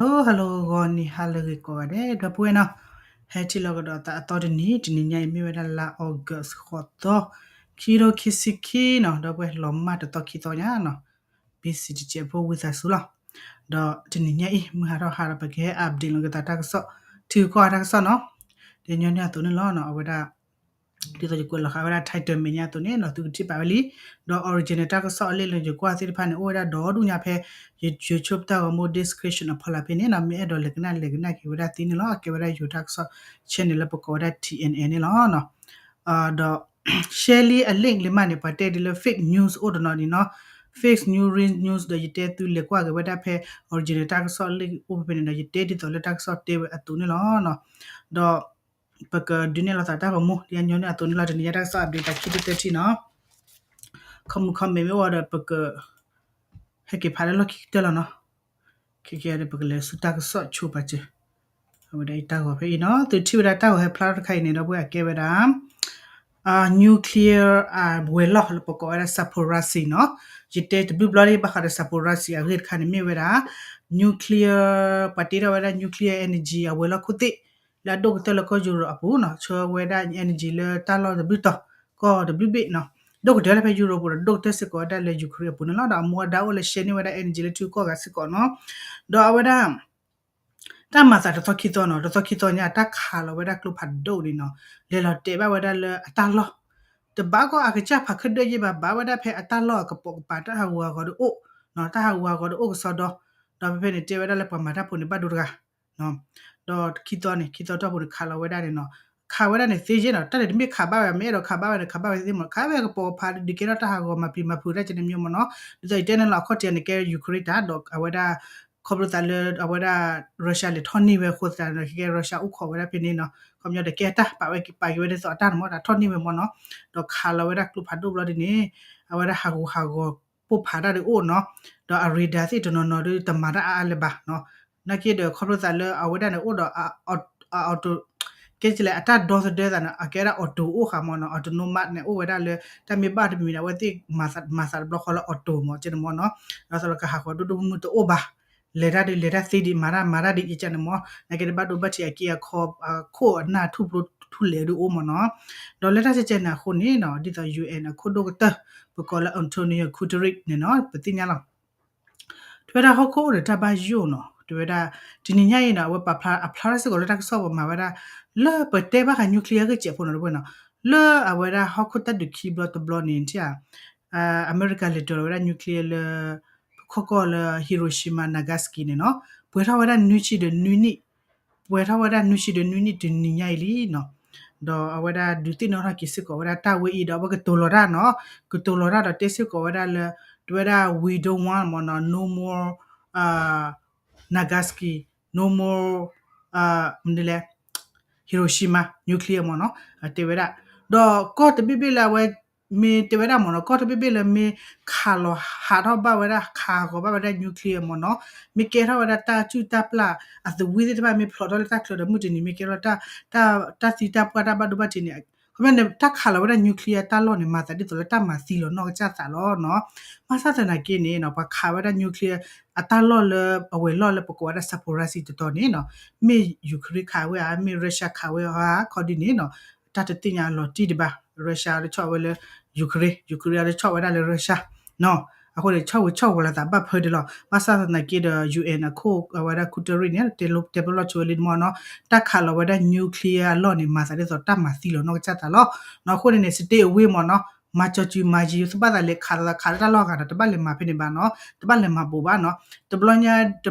Hello hello ဂီၤနံၤဟါလၢအဂ့ၤကိးဂၤဒဲး ဒီပုၢ်ဝဲၢ်နီၤ, ဟဲထံၣ်လိာ်ကဒီးသးအသီတနံၤ, တနံၤညါအံၤမ့ၢ်ဝဲဒၣ်လါ August ဃိးသီ, ခံကထိခံဆံခံနီၤ, ဒီပုၢ်ဝဲၢ်လီၤမၢ်တသီခံသီညါနီၤ, ဘ့စံးတကဲးဖိဝံသးစူၤလီၤ. ဒီးတနံၤညါအံၤ မုၢ်ဟါထီၣ်ဟါဒီး ပကဟဲ update လိာ်က့ၤသးတၢ်ကစီၣ် ထံဂုၤကီၢ်ဂၤတၢ်ကစီၣ်နီၤ, ဒီးညီနုၢ်အသိးန့ၣ်လီၤနီၤ, အဝဲဒၣ် ဒ်သိးယကွဲးလီၤဃာ်ဝဲဒၣ် title မဲာ်ညါအသိးန့ၣ်နီၤ သုကထံၣ်ဘၣ်ဝဲလံ. ဒီး original တၢ်ကစီၣ်အလံာ်လၢယကွၢ်သ့ၣ်တဖၣ်န့ၣ် အိၣ်ဝဲဒၣ်ဒီဒူၣ်ညါဖဲ ယ YouTube တၢ်ဂီၤမူ description အဖီလာ်ဖဲန့ၣ်နီၤ, မ့ၢ်အဲၣ်ဒိးလဲၤကနၣ်လဲၤကနၣ်က့ၤဝဲဒၣ်သ့န့ၣ်လီၤ. အကဲဝဲဒၣ်ယိၤတၢ်ကစီၣ် channel လၢပကိးဝဲဒၣ် T N N န့ၣ်လီၤ. ဒီး share လံအ link လံမးန့ၣ် ပှၤတဲဒ်လၢ fake news အိၣ်တနီၤန့ၣ်နီၤ, fake news, real news ဒီးယတဲသုလဲၤကွၢ်က့ၤဝဲဒၣ်ဖဲ original တၢ်ကစီၣ်လံာ်အိၣ်ဖဲန့ၣ်ဒီး ယတဲဒ်သိးလၢတၢ်ကစီၣ်တဲဝဲအသိးန့ၣ်လီၤ. ဒီး ပကဒုးနဲၣ်လိာ်သးတၢ်ဂီၤမူ ဒ်ညီနုၢ်အသိးန့ၣ်လီၤ. တနံၤညါတၢ်ကစီၣ် update သးခံထံၣ်သၢထံၣ်နီၤ, ခီမုၣ်ခီမ့ၢ်မ့ၢ်အိၣ်ဒီး ပက ဟဲက့ၤဖးလၢလီၢ်ခံကတၢၢ်လီၤနီၤ. ခဲကဲဒီး ပကလဲၤဆူတၢ်ကစီၣ်ဆိပာ်စၢၤ, အဝဲဒၣ်အံၤတၢ်ဂီၤဖဲအံၤနီၤ, သုထံၣ်ဝဲဒၣ်တၢ်ဂီၤဟဲဖျါထီၣ်တခါအံၤန့ၣ် ဒီပုၢ်ဝဲၢ် အကဲဝဲဒၣ် nuclear အဝဲၤလီၢ်လၢပကိးဝဲဒၣ် Zaporizhzhia နီၤ, ယတဲတဘျုးဘျီလံ ဘၣ်ဃးဒီး Zaporizhzhia အဂ့ၢ်တခါန့ၣ် မ့ၢ်ဝဲဒၣ် nuclear ပှၤတ့ထီၣ်ဝဲဒၣ် nuclear energy အဝဲၤလီၢ်ခိၣ်သ့ၣ် လၢအဒိၣ်ကတၢၢ်လၢကီၢ်ယူရိးအပူၤနီၤ, ဆှၢဝဲဒၣ် energy လၢတၢ်လီၢ်တဘျုးတီၤ ကီၢ်တဘျုးဘ့ၣ်နီၤ, ဒိၣ်ကတၢၢ်လၢဖဲယူရိးပူၤဒီး ဒိၣ်ကတၢၢ်စ့ၢ်ကီးဝဲဒၣ်လၢ Ukraine အပူၤန့ၣ်လီၤ. ဒီးအမူအဒါအိၣ်လၢ share န့ၢ်ဝဲဒၣ် energy လၢထံဂုၤကီၢ်ဂၤစ့ၢ်ကီးနီၤ, ဒီးအဝဲဒၣ် တၢ်မၤသးတသီခံသီနီၤ, တသီခံသီညါ တၢ်ခးလီၤဝဲဒၣ်ကျိဖးဒိၣ်န့ၣ်နီၤ, လဲၤလီၤတဲာ်ဘၣ်ဝဲဒၣ်လၢအတၢ်လီၢ်, တဘၣ်ကီၢ်အကစၢ်ဖးခၢၣ်ဒၢယ့ၢ်ဘၣ်, ဘၣ်ဝဲဒၣ်ဖဲအတၢ်လီၢ်အကပိာ်ကပၤ တၢ်ဟးဂူာ်ဟးဂီၤတအိၣ်, တၢ်ဟးဂူာ်ဟးဂီၤတအိၣ်ကစီဒီ, ဒီးဖဲဖဲန့ၣ်တဲဝဲဒၣ်လၢပှၤမၤတၢ်ဖိန့ၣ်ဘၣ်ဒိတဂၤ ဒီးခံသီန့ၣ် ခံသီတီၢ်ပူၤန့ၣ် ခးလီၤဝဲဒၣ်န့ၣ်နီၤ, ခးဝဲဒၣ်န့ၣ်သ့ယ့ၢ်နီၤ, တၢ်န့ၣ်တမ့ၢ်ခးဘၣ်ဝဲ မ့ၢ်အဲၣ်ဒိးခးဘၣ်ဝဲန့ၣ် ခးဘၣ်ဝဲသ့မ့ၢ်နီၤ, ခးဝဲကပိာ်ကပၤဒုးကဲထီၣ်တၢ်ဟးဂီၤမၤပျံၤမၤဖုးတၢ်ကဲန့ၣ်မ့ၢ်မ့ၢ်နီၤ, ဒ်သိးယတဲန့ၣ်လီၤ အခီၣ်ထံးန့ၣ်ကဲ Ukraine တၢ်ဒီးအဝဲဒၣ် ခီဖျိသးလၢ အဝဲဒၣ် Russia လဲၤထီၣ်န့ၢ်ဝဲအဃိသတးန့ၣ် ကဲ Russia အိၣ်ခိးဝဲဒၣ်ဖဲန့ၣ်နီၤ, ခီပညီဒီးကဲတၢ်ပာ်ဝဲပာ်က့ၤဝဲဒ်သိးအတၢ်န့ၣ်မ့ၢ် တၢ်ထီၣ်န့ၢ်ဝဲမ့ၢ်နီၤ, ဒီးခးလီၤဝဲဒၣ်ကျိဖးဒိၣ်ဘျီဒ်န့ၣ် အဝဲဒၣ်ဟးဂူာ်ဟးဂီၤပိၢ်ဖးတၢ်ဒုးအိၣ်နီၤ, ဒီးအ radar သ့ၣ်တနီၤနီၤဒုးတမၤတၢ်အါအါလၢၤဘၣ်နီၤ, နာ်က့ဒီးခီဖျိသးလၢအဝဲဒၣ်န့ၣ်အိၣ်ဒီး အ auto ကဲလၢအတၢ်ဒီသဒၢသးန့ၣ် အကဲဒၣ် auto အိၣ်ဃာ်မ့ၢ်နီၤ, autonomous န့ၣ် အိၣ်ဝဲဒၣ်လၢ တၢ်မ့ၢ်ဘၣ်တမံၤန့ၣ် အဝဲသ့ၣ်မၤသးတဘျီဃီလၢ auto မ့ၢ်ကဲန့ၣ်မ့ၢ်နီၤ, ဒီးသးလီၤကဟးဂီၤဒိၣ်ဒိၣ်မုၢ်မုၢ်တအိၣ်ဘၣ်, လဲၤတၢ်ဒုးလဲၤတၢ်သ့ဒံး မၤတၢ်မၤတၢ်ဒံးကဲန့ၣ်မ့ၢ်, နာ်က့တဘၣ်ဒိဘၣ်ထံးအက့အခီ အခိၣ်အနၢ်ထူၣ်ဖျိထူၣ်လဲၤဒုးအိၣ်မ့ၢ်နီၤ, ဒီးလၢတၢ်ကဲကဲန့ၣ်အဃိန့ၣ်နီၤ ဒ်သိး ယူအန် အခိၣ်ဒိၣ်ကတၢၢ် ပကိးလၢ Antonio Guterres န့ၣ်နီၤ ပသ့ၣ်ညါလီၤ တဲဝဲဒၣ်ဟီၣ်ခိၣ်အိၣ်ဒီးတၢ်ဘၣ်ယိၣ်နီၤ, တဲဝဲဒၣ် တနံၤညါအံၤနီၤ အဝဲပာ်ဖျါ အဖျါထီၣ်စ့ၢ်ကီးလၢတၢ်ကစီၣ်ပူၤမၤဝဲဒၣ် လၢပတဲဘၣ်ဃး nuclear အဂ့ၢ်စဲးဖိနီၤ တဝဲနီၤ, လၢအဝဲဒၣ်ဟီၣ်ခိၣ်တၢ်ဒုးခံဘျီတဘျီန့ၣ် ထံၣ်ဧါ, အမဲရကၤလဲၤဒိးလီၤဝဲဒၣ် nuclear လၢ ခီၣ်ကီၢ်လၢ Hiroshima Nagasaki န့ၣ်နီၤ, ပှဲၤထီၣ်ဝဲဒၣ်နွံဆံဒီးနွံနံၣ်, ပှဲၤထီၣ်ဝဲဒၣ်နွံဆံဒီးနွံနံၣ်တနံၤညါအံၤလံနီၤ, ဒီးအဝဲဒၣ်ဒုးသ့ၣ်နီၣ်ထီၣ်က့ၤစ့ၢ်ကီးဝဲဒၣ်တၢ်ဝဲအံၤဒီး အဝဲကတိၤလီၤတၢ်နီၤ, ကတိၤလီၤတၢ်ဒီးတဲစ့ၢ်ကီးဝဲဒၣ်လၢ တဲဝဲဒၣ် we don't want မ့ၢ်နီၤ no more Nagasaki, no more မနုၤလဲၣ် Hiroshima nuclear မ့ၢ်နီၤ, တဲဝဲဒၣ်, ဒီးကီၢ်တဘ့ၣ်ဘ့ၣ်လၢအဝဲ မ့ၢ်တဲဝဲဒၣ်မ့ၢ်နီၤ ကီၢ်တဘ့ၣ်ဘ့ၣ်လၢမ့ၢ်ခးလီၤဟးထီၣ်ဘၣ်ဝဲဒၣ် ခးဂီၤဘၣ်ဝဲဒၣ် nuclear မ့ၢ်နီၤ, မ့ၢ်ကဲထီၣ်ဝဲဒၣ်တၢ်စုၣ်တၢ်ပျၢ် အသဝံသ့ၣ်တဖၣ်မ့ၢ်ဖျိးထီၣ်လၢတၢ်ချၢဒီးမုၢ်တနံၤ မ့ၢ်ကဲထီၣ်တၢ်သံတၢ်ပှၢ်တၢ်ဘၣ်ဒိဘၣ်ထံးန့ၣ် ခီပညီန့ၣ် တၢ်ခးလီၤဝဲဒၣ် nuclear တၢ်လီၢ်န့ၣ် မၤသးဒ်သိးလၢတၢ်မၤသံလီၤနီၢ်ကစၢ်သးလီၤ. ဘၣ်ဆၣ်သနာ်က့န့ၣ် ပှၤခးဝဲဒၣ် nuclear အတၢ်လီၢ်လၢအဝဲၤလီၢ်လၢပကိးဝဲဒၣ် Zaporizhzhia တတီၤန့ၣ်နီၤ, မ့ၢ် Ukraine ခးဝဲဧါ မ့ၢ် Russia ခးဝဲဧါ ခီဒ်န့ၣ်နီၤ, တၢ်တသ့ၣ်ညါအလီၤတံၢ်ဒံးဘၣ်. Russia တဆီၣ်ဝဲလၢ Ukraine, Ukraine တဆီၣ်ဝဲဒၣ်လၢ Russia နီၤ. အဃိန့ၣ် ဆီၣ်ဝံၤဆီၣ်ဝီၤလိာ်သးဘၣ်ဖၢဒံးလီၤ. ဘၣ်ဆၣ်သနာ်က့ဒီး ယူၣ်အၣ် အခိၣ်အဝဲဒၣ် Guterres န့ၣ် တဲပလီၢ်ဆိဝဲလံမ့ၢ်နီၤ, တၢ်ခးလီၤဝဲဒၣ် nuclear အလီၢ်န့ၣ် မၤသးဒ်သိးတၢ်မၤသံလီၤနီၢ်ကစၢ်သးလီၤ. အဃိန့ၣ်န့ၣ် stay away မ့ၢ်နီၤ, မၤကၠီၤစုၤမၤယံၤ သုဘၣ်သးလဲၤခးလီၤသးခးလၢတၢ်လီၢ်ဂၤဒီး တဘၣ်လဲၤမၤဖဲန့ၣ်ဘၣ်နီၤ, တဘၣ်လဲၤမၤဘူးဘၣ်နီၤ. တဘျီညါ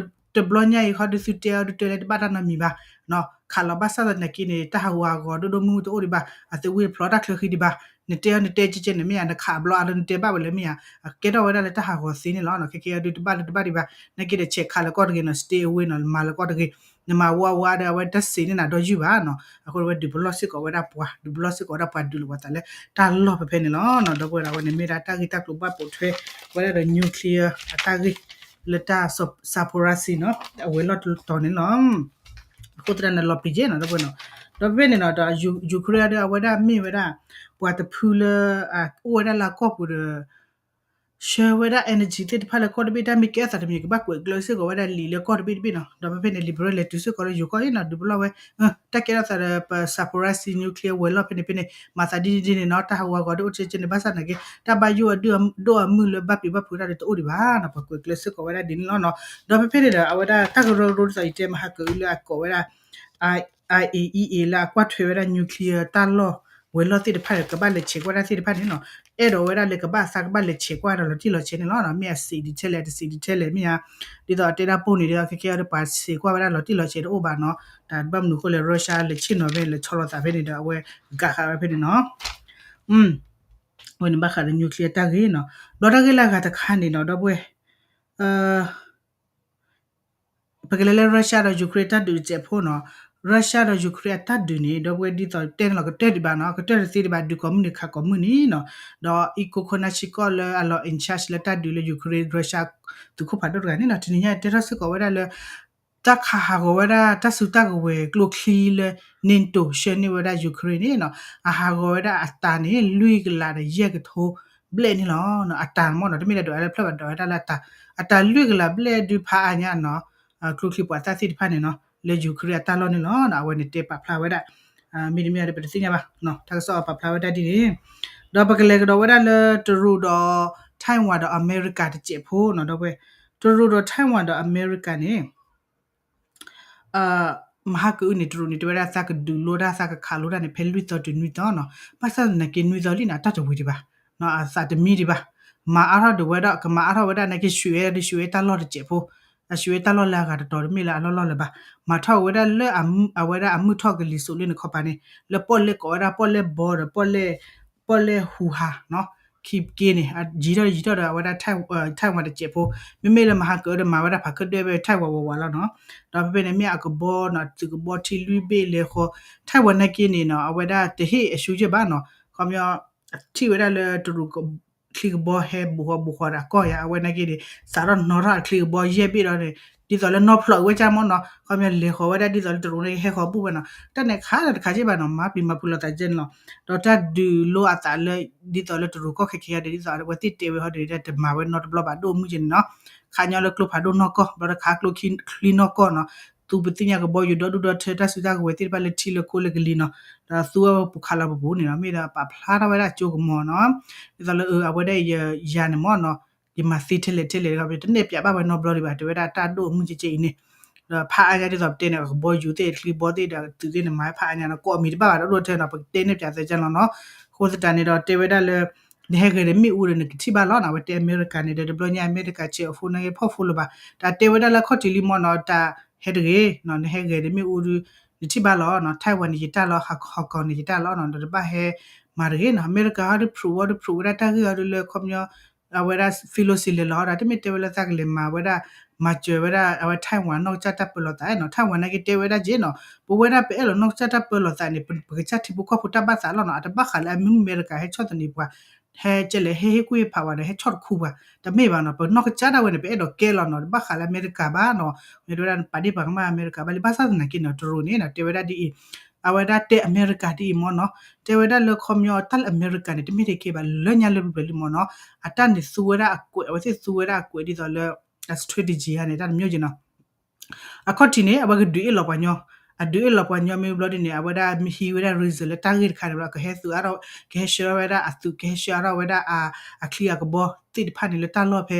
တဘျီညါအံၤဃီဒုးသုတဲအီၤဒုးတဲလၢတဘၣ်တၢ်နီတမံၤဘၣ်နီၤ, ခးလီၤဘၣ်ဆၣ်သနာ်က့န့ၣ် တၢ်ဟးဂူာ်ဟးဂီၤဒိၣ်ဒိၣ်မုၢ်မုၢ်တအိၣ်ဒံးဘၣ်, အသဝံၣ်တဖျိးတၢ်ချၢဃံဒံးဘၣ်, နတဲအီၤနတဲကဲကဲန့ၣ်မ့ၢ်ဧါ, နခးအဘျီအါလၢနတဲဘၣ်ဝဲလၢမ့ၢ်ဧါ, အကဲထီၣ်ဝဲဒၣ်လၢတၢ်ဟးဂီၤသ့န့ၣ်လီၤ. ခဲကဲအီၤဒုးတဘၣ်လၢတဘၣ်ဒံးဘၣ်, နာ်က့ဒီး ဆဲးခးလၢကီၢ်တဂ့ၤနီၤ, stay away နီၤ, မၤလၢကီၢ်တဂ့ၤ, နမၤဝါဝါဒီး အဝဲတၢ်စ့န့ၣ်နၤဒီးယုၢ်ဘၣ်နီၤ. အဃိန့ၣ် အဝဲဒုးပလီၢ်စ့ၢ်ကီးဝဲဒၣ်ပှၤ, ဒုးပလီၢ်စ့ၢ်ကီးဝဲဒၣ်ပှၤဒုးလိာ်ပှၤသးလၢတၢ်လီၢ်ဖဲဖဲန့ၣ်လီၤ. ဒီပုၢ်ဝဲၢ်ဒီး အဝဲန့ၣ်မ့ၢ်ဒၣ်တၢ်ဂ့ၢ်တၢ်ကျိၤဘၣ်ပိာ်ထွဲဝဲဒၣ်ဒီး nuclear အတၢ်ဂ့ၢ်လၢတၢ် Zaporizhzhia နီၤ, အဝဲၤလီၢ်တတီၤန့ၣ်လီၤ. အဃိသတးန့ၣ်လီၤပျံၤယဲၢ်နီၤ ဒီပုၢ်ဝဲၢ်နီၤ. ဒီးဖဲဖဲန့ၣ်နီၤ ဒီး Ukraine ဒီး အဝဲဒၣ်မ့ၢ်ဝဲဒၣ် ပှၤတဖုလၢ အိၣ်ဝဲဒၣ်လၢအကီၢ်ပူၤဒီး ဆှၢဝဲဒၣ် energy သ့ၣ်တဖၣ်လၢကီၢ်တဘ့ၣ် တၢ်မ့ၢ်ကဲထီၣ်သးတမံၤ ကဘၣ်ကွဲးကျၢၤစ့ၢ်ကီးဝဲဒၣ်လံာ်လၢကီၢ်တဘ့ၣ်တဘ့ၣ်နီၤ. ဒီးဖဲဖဲန့ၣ် Liberal လဲၤတုၤစ့ၢ်ကီးလၢယိၤကီၢ်အံၤနီၤ ဒုးပလီၢ်ဝဲ တၢ်ကဲထီၣ်သးဒီးပ Zaporizhzhia nuclear ဝဲၤလီၢ်ဖဲန့ၣ်ဖဲန့ၣ် မၤသးဒ်န့ၣ်ဒ်န့ၣ်နီၤ တၢ်ဟးဂီၤဟးဂီၤဒ်အိၣ်ကဲကဲန့ၣ် ဘၣ်ဆၣ်သနာ်က့ တၢ်ဘၣ်ယိၣ်အဒိၣ်အမုၢ်လၢဘၣ်ပျံၤဘၣ်ဖုးတၢ်ဒီးတအိၣ်ဒံးဘၣ်နီၤ ပှၤကွဲးကျၢၤစ့ၢ်ကီးဝဲဒၣ်ဒ်န့ၣ်လီၤနီၤ. ဒီးဖဲဖဲန့ၣ်ဒီး အဝဲဒၣ်တၢ်ကရၢကရိဒ်သိးယတဲမဟါကအုလၢအကိးဝဲဒၣ် IAEA လၢအကွၢ်ထွဲဝဲဒၣ် nuclear တၢ်လီၢ်ဝဲၤလီၢ်သ့ၣ်တဖၣ်ဒီး ကဘၣ်လဲၤဆဲးကွၢ်တၢ်သ့ၣ်တဖၣ်န့ၣ်နီၤ အဲၣ်ဒိးဝဲဒၣ်လၢကဘၣ်သးကဘၣ်လဲၤဆဲးကွၢ်ဒီးလီၤတံၢ်လီၤဆဲးန့ၣ်လီၤ. မ့ၢ်အစံးဒံးထဲလဲၣ် တစံးဒံးထဲလဲၣ် မ့ၢ်ဧါ ဒ်သိးအတဲဒၣ်ပိၢ်န့ၣ်ဒီး ခဲကဲအီၤဒီးပှၤဆဲးကွၢ်ဝဲဒၣ်လီၤတံၢ်လီၤဆဲးတအိၣ်ဘၣ်နီၤ. တၢ်ဘၣ်မနုၤအဃိလဲၣ် Russia လဲၤဆ့ၣ်နီၤဖဲန့ၣ် လဲၤဆီလီၤသးဖဲန့ၣ်ဒီး အဝဲကးဃာ်ဝဲဖဲန့ၣ်နီၤ. အဝဲန့ၣ်ဘၣ်ဃးဒီး nuclear တၢ်ဂ့ၢ်နီၤ. ဒီးတၢ်ဂ့ၢ်လၢအဂၤတခါန့ၣ်နီၤ ဒီပုၢ်ဝဲၢ် ပကလဲၤလၢ Russia ဒီး Ukraine တၢ်ဒုးတစဲးဖိနီၤ. Russia ဒီး Ukraine အတၢ်ဒုးန့ၣ် ဒီပုၢ်ဝဲၢ်ဒ်သိးတဲန့ၣ်လီၤ ကတၢၢ်ဒံးဘၣ်နီၤ ကတၢၢ်တသ့ဒံးဘၣ် ဒုးကိးမုၢ်နံၤခးကိးမုၢ်နံၤနီၤ. ဒီး အံၤကိခိၣ်နၢ်ဆံကီၢ်လၢအလီၤ in charge လၢတၢ်ဒုးလၢ Ukraine Russia သုးခိၣ်ဖးဒိၣ်တဂၤန့ၣ်နီၤ တနံၤညါတဲထီၣ်စ့ၢ်ကီးဝဲဒၣ်လၢ တၢ်ခးဟးဂီၤဝဲဒၣ်တၢ်စုတၢ်ကဝဲၤကျိချံလၢ NATO ဆှၢန့ၢ်ဝဲဒၣ် Ukraine န့ၣ်နီၤ အဟးဂီၤဝဲဒၣ်အတၤန့ၣ် လွံၢ်ကလးဒီးယဲၢ်ကထိဘျဲၣ်န့ၣ်လီၤ. အတၤမ့ၢ်နီၤ တမ့ၢ်ဒၣ်ဒွးလၢဖျၢၣ်ဘၣ်ဒွးဝဲဒၣ်လၢအတၤ အတၤလွံၢ်ကလးဘျဲၣ်ဒုးဖးအါညါနီၤ ကျိချံပှၤသၣ်သ့ၣ်တဖၣ်န့ၣ်နီၤ လၢ Ukraine အတၢ်လီၢ်န့ၣ်လီၤ. အဝဲန့ၣ်တဲပာ်ဖျါဝဲဒၣ် မ့တမ့ၢ်ဒီးပတသ့ၣ်ညါဘၣ် တၢ်ကစီၣ်ပာ်ဖျါဝဲဒၣ်ဒ်န့ၣ် ဒီးပကလဲၤကဒီးဝဲဒၣ်လၢတရူးဒီး Taiwan ဒီးအမဲရကၤတစဲးဖိနီၤ ဒီပုၢ်ဝဲၢ် တရူးဒီး Taiwan ဒီးအမဲရကၤန့ၣ် မဟါကအုန့ၣ် တရူးန့ၣ် တဲဝဲဒၣ်သးကဒုးလိတၢ်သးကခးလိတၢ်န့ၣ် ဖဲလွံၢ်သီတုၤနွံသီနီၤ ဘၣ်ဆၣ်သနာ်က့နွံသီလံန့ၣ် အတၢ်တဝံၤဒံးဘၣ် အသးတမံဒံးဘၣ် မၤအါထီၣ်ဒံးဝဲဒၣ် ကမၤအါထီၣ်ဝဲဒၣ်နာ်က့ ရွှေ့ဝဲဒၣ် ရွှေ့ဝဲတၢ်လီၢ်တစဲးဖိ အရွှေ့ဝဲတၢ်လီၢ်လၢအဂၤတတီၤတမ့ၢ်လၢအလီၢ်လီၢ်လၢၤဘၣ် မၤထီၣ်ဝဲဒၣ်လၢအဝဲဒၣ်အမုၢ်ထီၣ်ကလံၤစိးလၢနခီပၤန့ၣ် လၢပီၣ်လဲၣ်ကိးဝဲဒၣ်ပီၣ်လဲၣ်ဘီဒီး ပီၣ်လဲၣ်ဟူဟးနီၤ ခံက့န့ၣ် ယံၤထီၣ်ယံၤထီၣ်ဒီး အဝဲဒၣ် Taiwan တစဲးဖိ မ့မ့ၢ်လၢမဟါကဒီးမၤဝဲဒၣ်ဖးခၢၣ်ဒွဲၣ်ဝဲ Taiwan ဝးဝးလီၤနီၤ ဒီးဖဲဖဲန့ၣ်မ့ၢ်အကဘီနီၤ သုးကဘီထံလွံၢ်ဘ့ၣ်လဲၤဃီ Taiwan နာ်က့န့ၣ်နီၤ အဝဲဒၣ်တဟ့ၣ်အဆူယဲၢ်ဘၣ်နီၤ ခီပညီ ထံၣ်ဝဲဒၣ်လၢတရူး ချံကဘီဟဲဘူးဃီဘူးဃီဒီးအကီၢ်ယါ အဝဲနာ်က့န့ၣ် စးထီၣ်နီၣ်ထီၣ်အချံကဘီယဲၢ်ဘ့ၣ်ဒီးန့ၣ် ဒ်သိးလၢနီၢ်ဖျိးဝဲကၢ်မ့ၢ်နီၤ ခီပညီလဲၤဃီၤဝဲဒၣ်ဒ်သိးလၢတရူးန့ၣ် ဟဲဃီၤဘူၣ်ဝဲနီၤ တၢ်န့ၣ်ခးဒီးတခါက့ဘၣ်နီၤ မၤပျံၤမၤဖုးလိာ်သးကဲန့ၣ်လီၤ ဒီးတၢ်ဒုးလိအသးလၢ ဒ်သိးလၢတရူးကီၢ်ခဲခဲဒီး ဒ်သိးအဝဲသ့ၣ်တဲဝဲဟီဒီး တမၤဝဲနီတဘျီဘၣ် ဒိၣ်မုၢ်ကဲန့ၣ်နီၤ ခးညီလၢကျိဖးဒိၣ်နီၢ်ကီၢ် ဘျီတခါကျိချံနီၢ်ကီၢ်နီၤ သူပသ့ၣ်ညါကဘီယူၤဒီဒူၣ်ဒီထၢ တၢ်စုတၢ်ကဝဲၤသ့ၣ်တဖၣ်လၢထံလၢခိလၢကလံၤနီၤ ဒီးသူဝဲပူၤခးလီၤပပူၤန့ၣ်နီၤ မ့ၢ်ဒီးပာ်ဖျါထီၣ်ဝဲဒၣ်အကၠိကမီၤနီၤ ဒ်သိးလၢအဝဲဒၣ်ယၤန့ၣ်မ့ၢ်နီၤ ယမၤသ့ထဲလဲၣ်ထဲလဲၣ်တခီ တနဲၣ်ပၠးဘၣ်ဝဲနီတဘျီဒံးဘၣ် တဲဝဲဒၣ်တၢ်ဒိၣ်မုၢ်ကဲကဲအံၤန့ၣ် ဒီးဖးအါညါဒ်သိးပတဲန့ၣ် ကဘီယူၤသ့ၣ် ချံကဘီသ့ၣ်ဒီးသုးသ့ၣ်န့ၣ် မၤဖးအါညါနီၤ ကိးမံၤတဘၣ်ဘၣ်ဒီးဒိၣ်ထဲနီၤ ပကတဲနဲၣ်ပၠးသဲကၢ်လီၤနီၤ အဃိသတးန့ၣ်ဒီးတဲဝဲဒၣ်လၢ နဟဲဂဲၤဒီးမ့ၣ်အူဒီးနကထံၣ်ဘၣ်လီၤနီၤ အဝဲတဲအမဲရကၤန့ၣ်ဒီး တဘျီညါအမဲရကၤဆဲးအီၤဖိန့ၣ်ဂ့ၤ ဖီၣ်ဖိလၢၤဘၣ် တၢ်တဲဝဲဒၣ်လၢခီၣ်ထံးလံမ့ၢ်နီၤ တၢ်ဟဲတဂ့ၤနီၤ နဟဲဂဲၤဒီးမ့ၣ်အူဒီး နထံၣ်ဘၣ်လီၤနီၤ Taiwan န့ၣ်ယတၢ်လီၤ Hong Kong န့ၣ်ယတၢ်လီၤနီၤ ဒီးတဘၣ်ဟဲမၤတဂ့ၤနီၤ အမဲရကၤဟီဒီး prove ဝဲဒီး prove ဝဲဒၣ်တၢ်ဂ့ၢ်ဟီဒီးလၢခီပညီ အဝဲဒၣ် Pelosi လဲၤလီၤဒီး တမ့ၢ်တဲဝဲလၢသးကလဲၤမၤဝဲဒၣ် မၤစၢၤဝဲဒၣ် အဝဲ Taiwan နီၢ်ကစၢ်တၢ်ပၢလီၤသးနီၤ Taiwan နာ်က့တဲဝဲဒၣ်က့နီၤ ပဝဲဒၣ်ပအဲၣ်လီၤနီၢ်ကစၢ်တၢ်ပၢလီၤသးန့ၣ် ပကစၢ်ထံဖိကီၢ်ဖိတၢ်ဘၣ်သးလီၤနီၤ အတဘၣ်ဃးလၢအမ့ၢ်အမဲရကၤဟဲဆီၣ်သနံးပှၤ ဟဲကဲလဲၣ် ဟဲဟ့ၣ်ကူၣ်ဟ့ၣ်ဖးဝဲဒီး ဟဲဆီၣ်တခူပှၤ တမ့ၢ်ဘၣ်နီၤ ပနီၢ်ကစၢ်ဒၣ်ဝဲန့ၣ် ပအဲၣ်ဒိးကဲလီၤနီၤ တဘၣ်ဃးလၢအမဲရကၤဘၣ်နီၤ မ့ၢ်တဲဝဲဒၣ်ပာ်ဒ့ၣ်ပာ်ကမၣ်အမဲရကၤဘၣ်လံ ဘၣ်ဆၣ်သနာ်က့နီၤ တရူးန့ၣ်နီၤ တဲဝဲဒၣ်ဒ်အံၤ အဝဲဒၣ်တဲအမဲရကၤဒ်အံၤမ့ၢ်နီၤ တဲဝဲဒၣ်လၢခီပညီတၢ်လၢအမဲရကၤန့ၣ် တမ့ၢ်တကဲဘၣ် လၢညါလၢပျၢၤလံမ့ၢ်နီၤ အတၢ်န့ၣ်သူဝဲဒၣ်အကွဲး အဝဲသ့ၣ်သူဝဲဒၣ်အကွဲးဒ်သိးလၢ အ strategy ဟါန့ၣ် တၢ်တမျိုးက့နီၤ အခီၣ်ထံးန့ၣ် အဝဲကဒုးအ့ၣ်လီၤပှၤညီ အဒုးအ့ၣ်လီၤပှၤညီမ့ၢ်ဘျီဒ်န့ၣ် အဝဲဒၣ်မ့ၢ်ဟံးဝဲဒၣ် reason လၢတၢ်ဂ့ၢ်တခါန့ၣ်ဘျီ ကဟဲသုးအါထီၣ် ကဟဲဆှၢထီၣ်ဝဲဒၣ်အသုး ကဟဲဆှၢအါထီၣ်ဝဲဒၣ် အချံအကဘီသ့ၣ်တဖၣ်န့ၣ် လၢတၢ်လီၢ်ဖဲ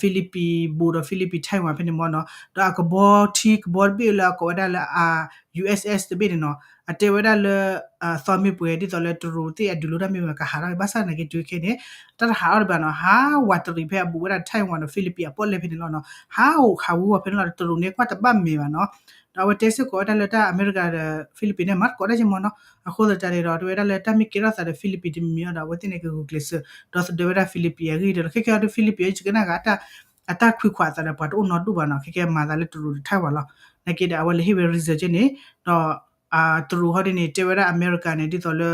Philippine ဘူးဒီး Philippine Taiwan ဖဲန့ၣ်မ့ၢ်နီၤ ဒီးအကဘီထံကဘီတဘ့ၣ်လၢအကိးဝဲဒၣ်လၢ USS တဘ့ၣ်န့ၣ်နီၤ အတဲဝဲဒၣ်လၢ သီမ့ၢ်ပှဲၤဒ်သိးလၢတရူးသ့ၣ်အဒုးလိတၢ်မ့ၢ်ဝဲကဟးထီၣ် ဘၣ်ဆၣ်သနာ်က့တုၤခဲန့ၣ် တၢ်တဟးထီၣ်ဒံးဘၣ်နီၤ ဟးဝးတရံးဖဲအဘူးဝဲဒၣ် Taiwan ဒီး Philippine အပီၣ်လဲၣ်ဖဲန့ၣ်လီၤနီၤ ဟးအိၣ်ဟးဝံၤဝီၤဖဲန့ၣ်လီၤ တရူးန့ၣ်ကွၢ်တဘၣ်မဲာ်ဘၣ်နီၤ ဒီးအဝဲတဲစ့ၢ်ကီးဝဲဒၣ်လၢတၢ်အမဲရကၤဒီး Philippine န့ၣ် မၤသကိးတၢ်က့မ့ၢ်နီၤ အဃိသတးန့ၣ်ဒီး တဲဝဲဒၣ်လၢတၢ်မ့ၢ်ကဲထီၣ်သးဒီး Philippine တမံၤအံၤဒီး အဝဲသ့ၣ်န့ၣ်ကဂုာ်ကျဲးစၢး ဒီသဒၢဝဲဒၣ် Philippine အဂ့ၢ်ဒီး ခဲကဲအီၤဒီး Philippine ယကနၣ်ဂ့ၤ အတၢ်ခွံခွးသးဒီးပှၤတအိၣ်နီတဒူၣ်ဘၣ်နီၤ ခဲကဲမၤသးလၢတရူးဒီး Taiwan လီၤ နာ်က့ဒီး အဝဲလဲၤဟ့ၣ်ဝဲ reason က့န့ၣ် ဒီး တရူးဟီဒ်န့ၣ် တဲဝဲဒၣ်အမဲရကၤန့ၣ် ဒ်သိးလၢ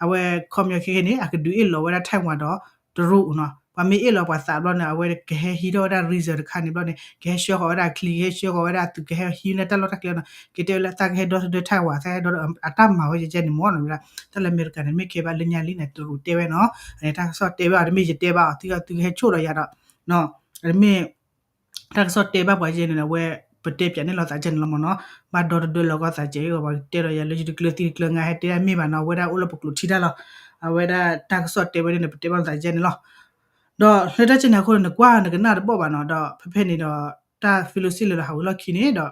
အဝဲခီပညီခဲကဲန့ၣ် အကဒုးအ့ၣ်လီၤဝဲဒၣ် Taiwan ဒီးတရူးနီၤ အမ့ၢ်အ့ၣ်လီၤပှၤသးဘျီန့ၣ် အဝဲကဟဲဟံးထီၣ်ဝဲဒၣ် reason တခါန့ၣ်ဘျီန့ၣ် ကဟဲဆှၢဃီၤဝဲဒၣ်အချံ ကဟဲဆှၢဃီၤဝဲဒၣ်အသုး ကဟဲဟံးန့ၢ်တၢ်လီၢ်တၢ်ကျဲနီၤ ကတဲဝဲလၢသးကဟဲဒီသဒၢ Taiwan သးဟဲဒီ အတၢ်မၤဝဲယဲန့ၣ်မ့ၢ်နီၤ တၢ်လၢအမဲရကၤန့ၣ် မ့ၢ်ကဲဘၣ်လၢညါလံန့ၣ် တရူးတဲဝဲနီၤ အန့ၣ်တၢ်ကစီၣ်တဲဝဲအီၤ တမ့ၢ်ယတဲဘၣ်အီၤ သုသုကဟဲဆိၣ်ဒီးယၤဒီး တမ့ၢ် တၢ်ကစီၣ်တဲဘၣ်ပှၤယဲန့ၣ် အဝဲ ပတဲပၠးန့ၢ်လီၤသးကဲန့ၣ်လီၤမ့ၢ်နီၤ ဘၣ်ဒီတဒၢလီၤကီသးကဲအဂီၢ် ပှၤတဲဒီးယၤလၢယတကျၢၤသံတကျၢၤငါ ဟဲတဲတၢ်မ့ၢ်ဘၣ်နီၤ အဝဲဒၣ်အိၣ်လၢပကျိးထံတၢ်လီၤ အဝဲဒၣ်တၢ်ကစီၣ်တဲဝဲန့ၣ် ပတဲဘၣ်လီၤသးကဲန့ၣ်လီၤ ဒီးလၢတၢ်ကဲန့ၣ်အဃိန့ၣ် နကွၢ်နကနၣ်တဘီၣ်ဘၣ်နီၤ ဒီးဖဲဖဲန့ၣ်ဒီး တၢ် Pelosi လဲၤလီၤဟးဝံၤလီၢ်ခံန့ၣ်ဒီး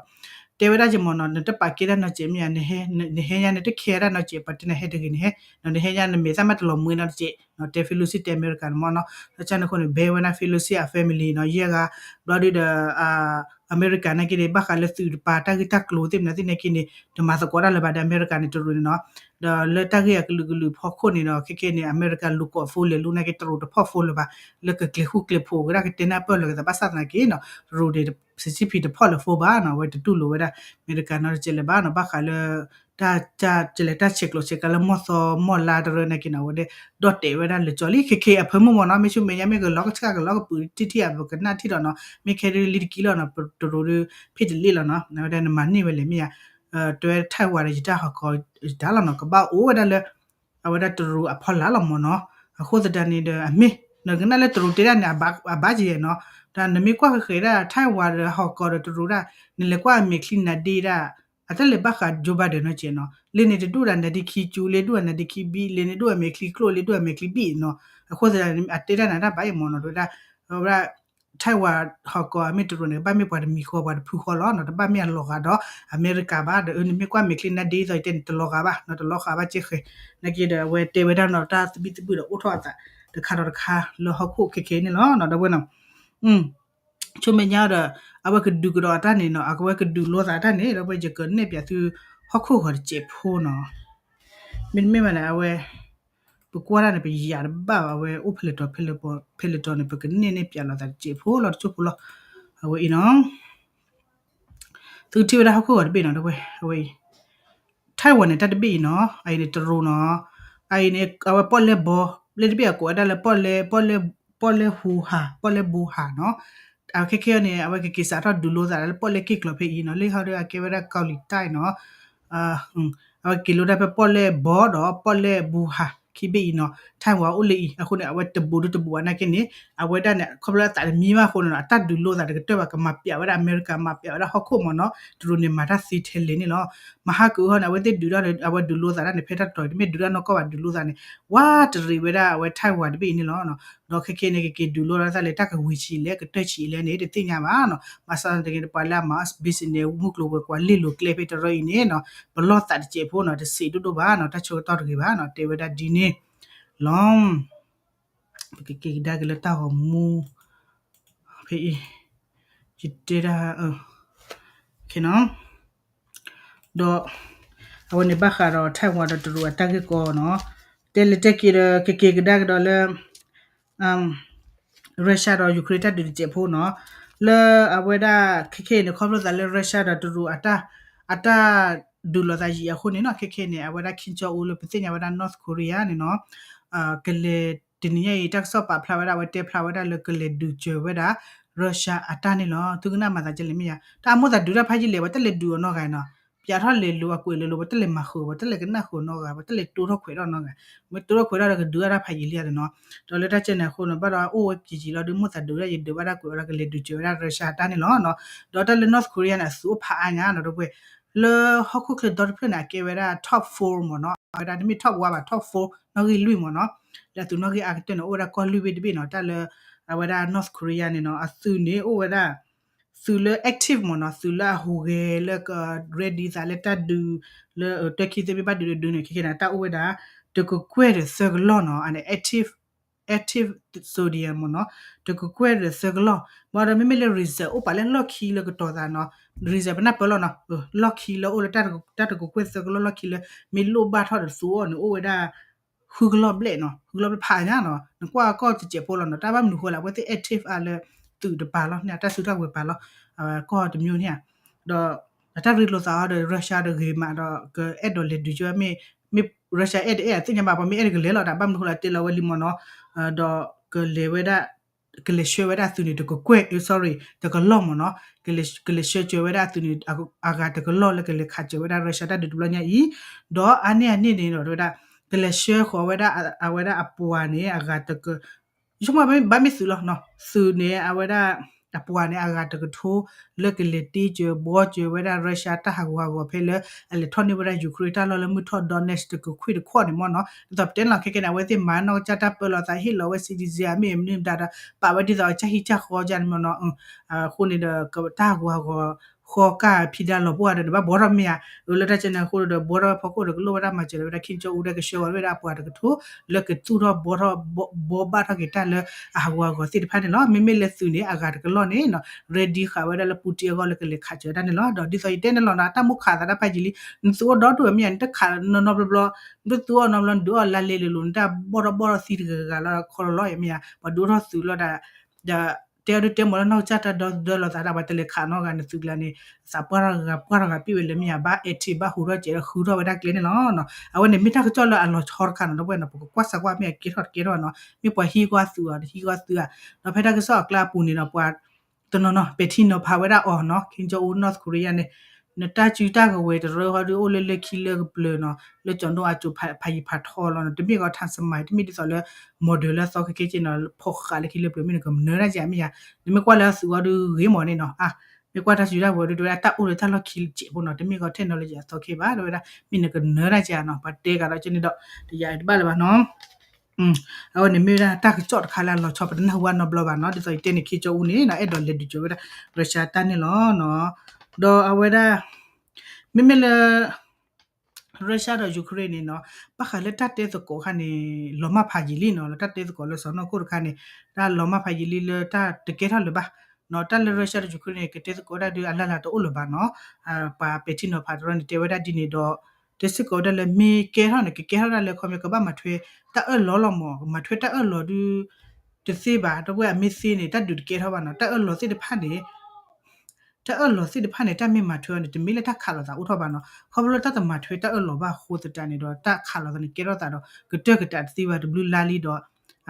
တဲဝဲဒၣ်က့မ့ၢ်နီၤ နတပာ်ကဲတၢ်နီတစဲးမ့ၢ်ဧါ နဟဲညါ နတခဲဒၣ်နီတစဲး ပှၤတဲနဟဲတဂ့ၤနဟဲ နဟဲညါ နမဲာ်သၣ်မ့ၢ်တလီၤမှဲနီတစဲး တဲ Pelosi တဲအမဲရကၤန့ၣ်မ့ၢ်နီၤ တၢ်ကဲန့ၣ်အဃိန့ၣ် ဘဲဝဲဒၣ် Pelosi အ family နီၤ ယဲၢ်ဂၤ ဘျီဒုဒီး အမဲရကၤနာ်က့န့ၣ် ဘၣ်ဃးလၢသုးတပၤ တၢ်ဂ့ၢ်တၢ်ကျိၤသ့ၣ်မနုၤသ့ၣ်နာ်က့န့ၣ် တမၤသကိးတၢ်လၢၤဘၣ်ဒီးအမဲရကၤန့ၣ် တရူးန့ၣ်နီၤ ဒီးလၢတၢ်ဂ့ၢ်အကလုာ်ကလုာ်ဖီခိၣ်န့ၣ်ဒီး ခဲခဲန့ၣ် အမဲရကၤလူၤကိး phone လဲၤလိာ်နာ်က့တရူးတဖီၣ် phone လၢၤဘၣ် လၢကကျဲၤဃူကျဲၤဖိးက့ၤဒၣ် ကတဲနၢ်ပၢၢ်လၢၤကသး ဘၣ်ဆၣ်သနာ်က့နီၤ တရူးန့ၣ် စံးဆံဖံးတဖီၣ်လၢၤ phone ဘၣ်နီၤ အဝဲတတူၢ်လိာ်ဝဲဒၣ် အမဲရကၤနီတစဲးလၢၤဘၣ်နီၤ ဘၣ်ဃးလၢ တၢ် တၢ်ကလဲၤတၢ်ဆဲးကျိးဆဲးကျၢလၢမီၢ်သီမီၢ်လါတရၢနာ်က့န့ၣ် အဝဲဒၣ်ဒီၣ်တဲာ်ဝဲဒၣ်လၢကၠီလံ ခဲခဲအဖၢမုၢ်မ့ၢ်နီၤ မ့ၢ်ဆူမဲာ်ညါမ့ၢ်ကလီၤကဆှၣ်ကလီၤကပုာ်ထံၣ်ထံၣ်ဧါ ပကနၣ်ထံၣ်ဒီးနီၤ မ့ၢ်ခဲဒုလံတကံလီၤနီၤ တရူးဒု ဖဲတလ့ၣ်လီၤနီၤ အဝဲဒၣ်နမၤန့ၢ်ဝဲလဲၣ်မ့ၢ်ဧါ တဲဝဲ Taiwan ဒီးယတၢ်ဟီၣ်ကီၢ်ယတၢ်လီၤနီၤ ကဘၣ်အိၣ်ဝဲဒၣ်လၢ အဝဲဒၣ်တရူးအဖီလာ်လီၤမ့ၢ်နီၤ အဃိသတးန့ၣ်ဒီးအမ့ၢ် နကနၣ်လၢတရူးတဲဒၣ်န့ၣ် အဘၣ်ကယဲၢ်နီၤ ဒီးနမ့ၢ်ကွၢ်ဃဲၤဃဲၤဒၣ် Taiwan ဒီးဟီၣ်ကီၢ်ဒီးတရူးဒၣ် နလဲၤကွၢ်အမဲာ်ချံနါဒ့ဒၣ် အတၢ်လဲၤဘၣ်ဃး Joe Biden နီၢ်ကဲနီၤ လၢန့ၣ်တဒူၣ်ဒၣ်နါဒ့ခံကၠူ လၢဒူၣ်အမဲာ်ချံကျိၣ် လၢဒူၣ်အမဲာ်ချံဘံၣ်နီၤ အဃိသတးန့ၣ် အတဲဒၣ်နၤတၢ်ဘၣ်အံၤမ့ၢ်နီၤ တဝဲဒၣ် အဝဲဒၣ် Taiwan ဟီၣ်ကီၢ်အမ့ၢ်တရူးန့ၣ် ကဘၣ်မ့ၢ်ပှၤတမံၤဃီ ပှၤတဖုဃီလီၤနီၤ တဘၣ်မ့ၢ်အလီၤဂာ်ဒီး အမဲရကၤဘၣ် ဒီးနမ့ၢ်ကွၢ်မဲာ်ချံနါဒ့သိးယတဲန့ၣ် တလီၤဂာ်ဘၣ်နီၤ တလီၤဂာ်ဘၣ်ကဲဃဲၤ နာ်က့ဒီးအဝဲတဲဝဲဒၣ်နီၤ တၢ်သဘံၣ်သဘုၣ်ဒီးအိၣ်ထီၣ်အသး တခါဒီးတခါလၢဟီၣ်ခိၣ်ခဲခဲန့ၣ်လီၤနီၤ ဒီပုၢ်ဝဲၢ်နီၤ ဆူမဲာ်ညါဒီး အဝဲကဒုးကဒီးအတၢ်န့ၣ်နီၤ အဝဲကဒုးလိသးတၢ်န့ၣ် ဒီပုၢ်ဝဲၢ် ယကနဲၣ်ပၠးသု ဟီၣ်ခိၣ်ဂီၤတစဲးဖိနီၤ မ့တမ့ၢ်ဘၣ်န့ၣ် အဝဲ ပကွၢ်တၢ်န့ၣ် ပယၤတဘၣ်ဘၣ် အဝဲအိၣ်ဖဲလဲၣ်တီၤဖဲလဲၣ်တီၤန့ၣ် ပကနဲၣ်န့ၣ်ပၠးလိာ်သးတစဲးဖိလီၤ တစိၢ်ဖိလီၤ အဝဲအံၤနီၤ သုထံၣ်ဝဲဒၣ်ဟီၣ်ခိၣ်ဂီၤတဘ့ၣ်နီၤ ဒီပုၢ်ဝဲၢ် အဝဲအံၤ Taiwan န့ၣ် တၢ်တဘ့ၣ်အံၤနီၤ အအံၤန့ၣ် တရူးနီၤ အအံၤန့ၣ် အဝဲပီၣ်လဲၣ်ဘီ လၢတဘ့ၣ်အကိးဝဲဒၣ်လၢပီၣ်လဲၣ် ပီၣ်လဲၣ် ပီၣ်လဲၣ်ဟူဟး ပီၣ်လဲၣ်ဘိဟးနီၤ အခဲခဲန့ၣ် အဝဲကက့ၤစးထီၣ်ဒုးလိသးလၢပီၣ်လဲၣ်က့ၢ်ကျီၤဖဲအံၤနီၤ လၢဟီဒီးအကဲဝဲဒၣ် ကီၤလံၤတၢ်နီၤ အဝဲက့ၤလိတၢ်ဖဲပီၣ်လဲၣ်ဘီဒီးပီၣ်လဲၣ်ဘိဟး ခံဘ့ၣ်အံၤနီၤ Taiwan အိၣ်လၢအံၤ အဃိန့ၣ် အဝဲတဘူးဒုတဘူးဘၣ်နာ်က့န့ၣ် အဝဲဒၣ်န့ၣ် ခီဖျိအသးတမံဘၣ်အဃိန့ၣ်နီၤ အတၢ်ဒုးလိသးတကတၢၢ်ဘၣ် ကမၤပၠးဝဲဒၣ်အမဲရကၤ မၤပၠးဝဲဒၣ်ဟီၣ်ခိၣ်မ့ၢ်နီၤ တရူးန့ၣ်မၤတၢ်သ့ထဲလဲၣ်န့ၣ်လီၤ မဟါကုာ်အဟီန့ၣ် အဝဲသ့ၣ်ဒုးဒၣ်န့ၣ် အဝဲဒုးလိသးဒၣ်န့ၣ် ဖဲတၢ်တတီၤအံၤ တမ့ၢ်ဒုးဒၣ်နီၢ်ကီၢ်ဘၣ် ဒုးလိသးန့ၣ် ဝးတရံးဝဲဒၣ်အဝဲ Taiwan တဘ့ၣ်အံၤန့ၣ်လီၤ ဒီးခဲခဲန့ၣ် ကက့ၤဒုးလိဒၣ်သးလၢတၢ်ကဝံၤဆံးလဲၣ် ကတၢၢ်ဆံးလဲၣ်န့ၣ် တသ့ၣ်ညါဘၣ်နီၤ ဘၣ်ဆၣ်သနာ်က့န့ၣ် ပှၤလၢအမၤ business န့ၣ် မုၢ်ကျိၤဝဲၤကွာ်လ့ၢ်လိၤကျဲဖဲတရၢအံၤန့ၣ်နီၤ ပလီၢ်သးတစဲးဖိနီၤ တစံးဒိၣ်ဒိၣ်ဘၣ်နီၤ တၢ်ဆၢကတီၢ်တဂ့ၤဘၣ်နီၤ တဲဝဲဒၣ်ဒ်န့ၣ်လီၤ ပကက့ၤကဒါက့ၤလၢတၢ်ဂီၤမူ ဖဲအံၤ ယတဲဒၣ် ခဲနီၤ ဒီး အဝဲန့ၣ်ဘၣ်ဃးဒီး Taiwan ဒီးတရူးအတၢ်ဂ့ၢ်ကီနီၤ တဲလဲၤတဲက့ၤဒီး ကက့ၤကဒါက့ၤဒီးလၢ Russia ဒီး Ukraine တၢ်ဒုးတစဲးဖိနီၤ လၢအဝဲဒၣ်ခဲခဲအံၤန့ၣ် ခီဖျိသးလၢ Russia ဒီးတရူးအတၢ် အတၢ်ဒုးလိာ်သးယံာ်အဃိန့ၣ်နီၤ ခဲခဲန့ၣ် အဝဲဒၣ် Kim Jong Un လၢပသ့ၣ်ညါဝဲဒၣ် North Korea န့ၣ်နီၤ ကလဲၤ တနံၤညါအံၤ တၢ်ကစီၣ်ပာ်ဖျါဝဲဒၣ် အဝဲတဲဖျါဝဲဒၣ်လၢကလဲၤဒုးစၢၤဝဲဒၣ် Russia အတၢ်န့ၣ်လီၤ သုကနၣ်မၤသးဒ်လဲၣ်မ့ၢ်ဧါ တၢ်အမိၣ်သးဒုးတၢ်ဖးယံာ်လဲၣ် ပှၤတလဲၤဒုးအီၤနီတဂၤနီၤ ပၠးထီၣ်လဲၤလိၤအကွဲးလဲၤလိၤ ပှၤတလဲၤမၤဃုာ် ပှၤတလဲၤကနၣ်ဃုာ်နီတဂၤ ပှၤတလဲၤတိထီၣ်ခွဲးထီၣ်နီတဂၤ မ့ၢ်တိထီၣ်ခွဲးထီၣ်ဒီးကဒုးအတၢ်ဖးယံာ်လံဧါန့ၣ်နီၤ ဒီးလၢတၢ်ကဲန့ၣ်အဃိန့ၣ် ဘၣ်ဒီးအိၣ်ဝဲကံၤကံၤလီၤ ဒုးမိၣ်သးဒုးဝဲဒၣ် ယဒုးဘၣ်တၢ်ကွဲးဝဲဒၣ် ကလဲၤဒုးစၢၤဝဲဒၣ် Russia အတၢ်န့ၣ်လီၤ ဒီးတၢ်လၢ North Korea န့ၣ် အသုးအိၣ်ဖးအါညါနီၤ ဒီပုၢ်ဝဲၢ် လၢဟီၣ်ခိၣ်ချၢဒီတဖျၢၣ်န့ၣ် အကဲဝဲဒၣ် top four မ့ၢ်နီၤ အဝဲဒၣ်တမ့ၢ် top one ဘၣ် top four နီၣ်ဂံၢ်လွံၢ်မ့ၢ်နီၤ လၢအသုးနီၣ်ဂံၢ်အါကတၢၢ်န့ၣ် အိၣ်ဝဲဒၣ်ကီၢ်လွံၢ်ဘ့ၣ်တဘ့ၣ်နီၤ တၢ်လၢ အဝဲဒၣ် North Korea န့ၣ်နီၤ အသုးန့ၣ်အိၣ်ဝဲဒၣ် သုးလၢ active မ့ၢ်နီၤ သုးလၢအဟူးဂဲၤလၢက ready သးလၢတၢ်ဒုး လၢတၢ်ခံသ့ၣ်မ့ၢ်ဘၣ်ဒုးဒုးန့ၣ် ခဲခဲန့ၣ် တၢ်အိၣ်ဝဲဒၣ် တကကွဲၢ်ဒီးသၢကလီၢ်နီၤ အန့ၣ် active active soldier မ့ၢ်နီၤ တကကွဲၢ်ဒီးသၢကလီၢ် ဘၣ်ဒီးမ့မ့ၢ်လၢ reserve အိၣ်ပာ်လၢလီၢ်ခံလၢကတီၤသးနီၤ reserve ပနၢ်ပၢၢ်လီၤနီၤ လီၢ်ခံလၢအိၣ်လၢတၢ်တကကွဲၢ်သၢကလီၢ်လီၢ်ခံလၢ မ့ၢ်လိၣ်ဘၣ်ထီၣ်ဒီးသူအီၤန့ၣ် အိၣ်ဝဲဒၣ် ဃုကလီၢ်ဘျဲၣ်နီၤ ဃုကလီၢ်ဘျဲၣ်ဖးညါနီၤ နကွၢ်ကီၢ်တစဲးဖိလီၤနီၤ တၢ်ဘၣ်မနုၤဃိလဲၣ် အဝဲသ့ၣ် active အါလၢ သုးတပၤလီၤန့ၣ် တၢ်စုတၢ်ဝဲၤပၤလီၤ ကီၢ်တမျိုးန့ၣ် ဒီး အတၢ်ရ့လိာ်သးအီၤဒီး Russia ဒီးဂ့ၤမးဒီး ကအဲၣ်ဒိးလဲၤဒုးကၠီမ့ၢ် မ့ၢ် Russia အဲၣ်တအဲၣ် သ့ၣ်ညါဘၣ် ပှၤမ့ၢ်အဲၣ်တကလဲၤလီၤ တၢ်ဘၣ်မနုၤဃိလဲၣ် တဲလီၤဝဲလံမ့ၢ်နီၤ ဒီးကလဲၤဝဲဒၣ် ကလဲၤဆှၢဝဲဒၣ်အသုးန့ၣ် တကကွဲၢ် sorry တကလီၢ်မ့ၢ်နီၤ, ကလဲၤဆှၢစၢၤဝဲဒၣ်အသုးန့ၣ် အဂၤတကလီၢ်လၢကလဲၤခးစၢၤဝဲဒၣ် Russia တၢ်ဒုးတဘျီညါအံၤ, ဒီးအါန့ၢ်အန့ၣ်န့ၣ်ဒီး ဝဲဒၣ် ကလဲၤဆှၢဃီၤဝဲဒၣ် အဝဲဒၣ်အပှၤန့ၣ် အဂၤတက ဆိကမိၣ်ဘၣ်မ့ၢ်သုးလီၤ, သုးန့ၣ် အဝဲဒၣ် အပှၤန့ၣ် အဂၤတကထိ လၢကလဲၤတ့စၢၤဘှီစၢၤဝဲဒၣ် Russia တၢ်ဟးဂူာ်ဟးဂီၤဖဲလၢ အလဲၤထီၣ်န့ၢ်ဝဲဒၣ် Ukraine တၢ်လီၢ်လၢမုၢ်ထီၣ် Donetsk တကခွံၣ်တခီၣ်န့ၣ်မ့ၢ်နီၤ, ဒ်သိးပတဲန့ၣ်လီၤ ခဲကဲန့ၣ် အဝဲသ့ၣ်မၤနီၢ်ကစၢ်တၢ်ပၢလီၤသး ဟ့ၣ်လီၤဝဲ citizen အမ့ၢ်မနုၤမတၤဒီး ပာ်ဝဲဒ်သိးအကၢ်ဟံၣ်ကၢ်ဃီကန့ၣ်မ့ၢ်နီၤ, အဃိန့ၣ်ဒီး တၢ်ဟးဂူာ်ဟးဂီၤ ဃီကၢ်ဖံးဒါလီၤပှၢ်ဒီးန့ၣ် ဘၣ်ဘှီထီၣ်မ့ၢ်ဧါ, လၢတၢ်ကဲန့ၣ်အဃိဒီး ဘှီထီၣ်ဖီခိၣ်ဒီး ကလိၣ်ဝဲဒၣ်မၤစၢၤလီၤဝဲဒၣ် ခ့ကၠီအူဒီး ကဆှၢဝဲဒၣ်အပှၤတကထိ လၢကသူၣ်ထီၣ်ဘှီထီၣ် ဘှီဘၣ်ထီၣ်က့ၤတၢ်လၢအဟးဂူာ်ဟးဂီၤသ့ၣ်တဖၣ်န့ၣ်လီၤ. မ့မ့ၢ်လၢသုးန့ၣ် အဂၤတကလီၢ်န့ၣ်နီၤ ready ဃာ်ဝဲဒၣ်လၢ Putin အဂီၢ်လၢကလဲၤခးစၢၤတၢ်န့ၣ်လီၤ. ဒီးဒ်သိးယတဲန့ၣ်လီၤနီၤ အတၢ်မူခးသးတၢ်ဖးယံာ်လံ, နသုးအိၣ်ဒီဒူၣ်မ့ၢ်ဧါ, နတခးနီတဘျီဘျီ, နတသုးအိၣ်နီတဘျီ နဒုးအီၣ်လါလဲလိၤလိၤ နတၢ်ဘီၣ်ထီၣ်ဘီၣ်ထီၣ်သံတဂၤဂၤလီၤခီလီၤလီၤ မ့ၢ်ဧါ, ပှၤဒုးအိၣ်ထီၣ်သုးလီၤဒီး ဒီးတဲအီၤဒုးတဲမ့ၢ်လၢနီၢ်ကစၢ်တၢ်ဒီသဒၢလီၤသးဒၣ် ပှၤတလဲၤခးနီတဂၤနသုးကျါန့ၣ် သးပှၢ်ထီၣ်ဂၤပှၢ်ထီၣ်ဂၤပ့ၣ်ဝဲလၢမ့ၢ်ဧါ, ဘၣ် active ဘၣ်ဟူးထီၣ်စဲးဒီးဃုထီၣ်ဝဲဒၣ်ကျဲန့ၣ်လီၤ. အဝဲန့ၣ်မ့ၢ်တၢ်ကစီၣ်လၢအလီၤဆီတခါနီၤ ဒီပုၢ်ဝဲၢ်နီၤ ပကကွၢ်စၢ်ကွၢ်မ့ၢ်အကဲထီၣ်တကဲထီၣ်နီၤ မ့ၢ်ပှၤဟံးကွၢ်သုးအီၤ တဟံးကွၢ်သုးဧါ, ဒီးဖဲတၢ်ကစီၣ်အကျါအပူၤန့ၣ်နီၤ ပှၤ တနီၤနီၤ ပဲာ်ထံနီၤဖးဝဲဒၣ်အီၤနီၤ ခ့ကၠီအူ North Korea န့ၣ် နတၢ်စုတၢ်ကဝဲၤတရၢဃီဒုးအိၣ်လၢလၢခံလၢကပျၢၤနီၤ လၢကၠီၤနိအစိၤဖးယံၤဖးထီလီၤနီၤ တမ့ၢ်ကီး ทันสมัย တမ့ၢ်ဒ်သိးလၢ modern လၢအသီခဲကဲက့နီၤ ဖီၣ်ဃာ်လၢခံလၢပျၢၤမ့ၢ်နကမနၢတၢ်က့မ့ၢ်ဧါ, နမ့ၢ်ကွၢ်လၢအသုးအီၤဒုးဂ့ၤမးန့ၣ်နီၤ အါ မ့ၢ်ကွၢ်တၢ်စုတၢ်ကဝဲၤဒုး တဝဲဒၣ်တၢ်အိၣ်လၢတၢ်လီၢ်ခံစဲးဖိနီၤ တမ့ၢ်ကီး technology အသီခဲဘၣ် တဝဲဒၣ် မ့ၢ်နကနၢတၢ်က့နီၤ ပှၤတဲကဒီးကန့ၣ်ဒီး တယၤတဘၣ်လၢၤဘၣ်နီၤ အဝဲန့ၣ်မ့ၢ်ဝဲဒၣ်တၢ်ကစီၣ်တခါလၢအလီၤဆီ ပတနၢ်ဟူဘၣ်နီတဘျီဘၣ်နီၤ ဒ်သိးယတဲန့ၣ် ခ့ကၠီအူန့ၣ်နီၤ အဲၣ်ဒိးလဲၤဒုးစၢၤဝဲဒၣ် Russia တၢ်န့ၣ်လီၤနီၤ ဒီးအဝဲဒၣ် မ့မ့ၢ်လၢ Russia ဒီး Ukraine န့ၣ်နီၤ ဘၣ်ဃးလၢတၢ်တဲသကိးခါန့ၣ် လီၤမၢ်ဖးယံာ်လံနီၤ လၢတၢ်တဲသကိးလၢစီၤနီၢ်ခိၣ်တခါန့ၣ် တၢ်လီၤမၢ်ဖးယံာ်လံလၢတၢ်တကဲထီၣ်လၢၤဘၣ်နီၤ တၢ်လၢ Russia ဒီး Ukraine န့ၣ် ကတဲသကိးဒၣ်ဒုးအလၢ်လၢ်တအိၣ်လၢၤဘၣ်နီၤ ပှၤပဲာ်ထံနီၤဖးတရၢန့ၣ် တဲဝဲဒၣ်ဒ်န့ၣ်ဒီး တဲစ့ၢ်ကီးဝဲဒၣ်လၢမ့ၢ်ကဲထီၣ်န့ၣ် ကကဲထီၣ်ဒၣ်လၢခီပညီကဘၣ်မၤထွဲတၢ်အၢၣ်လီၤလီၤမး မၤထွဲတၢ်အၢၣ်လီၤဒုး တသ့ဘၣ် ဒီပုၢ်ဝဲၢ်အမ့ၢ်သ့န့ၣ် တၢ်ဒုးတကဲထီၣ်ဘၣ်နီၤ တၢ်အၢၣ်လီၤသ့ၣ်တဖၣ်န့ၣ် တၢ်အၢၣ်လီၤသ့ၣ်တဖၣ်န့ၣ် တၢ်မ့ၢ်မၤထွဲအီၤန့ၣ် တမ့ၢ်လၢတၢ်ခးလိာ်သးအိၣ်ထီၣ်ဘၣ်နီၤ ခီဖျိလၢတၢ်တမၤထွဲတၢ်အၢၣ်လီၤဘၣ်အဃိသတးန့ၣ်ဒီး တၢ်ခးလိာ်သးန့ၣ် ကဲထီၣ်သးဒီး ကတၢၢ်ကတးတသ့ဘၣ်တဘျုးလါလံဒီး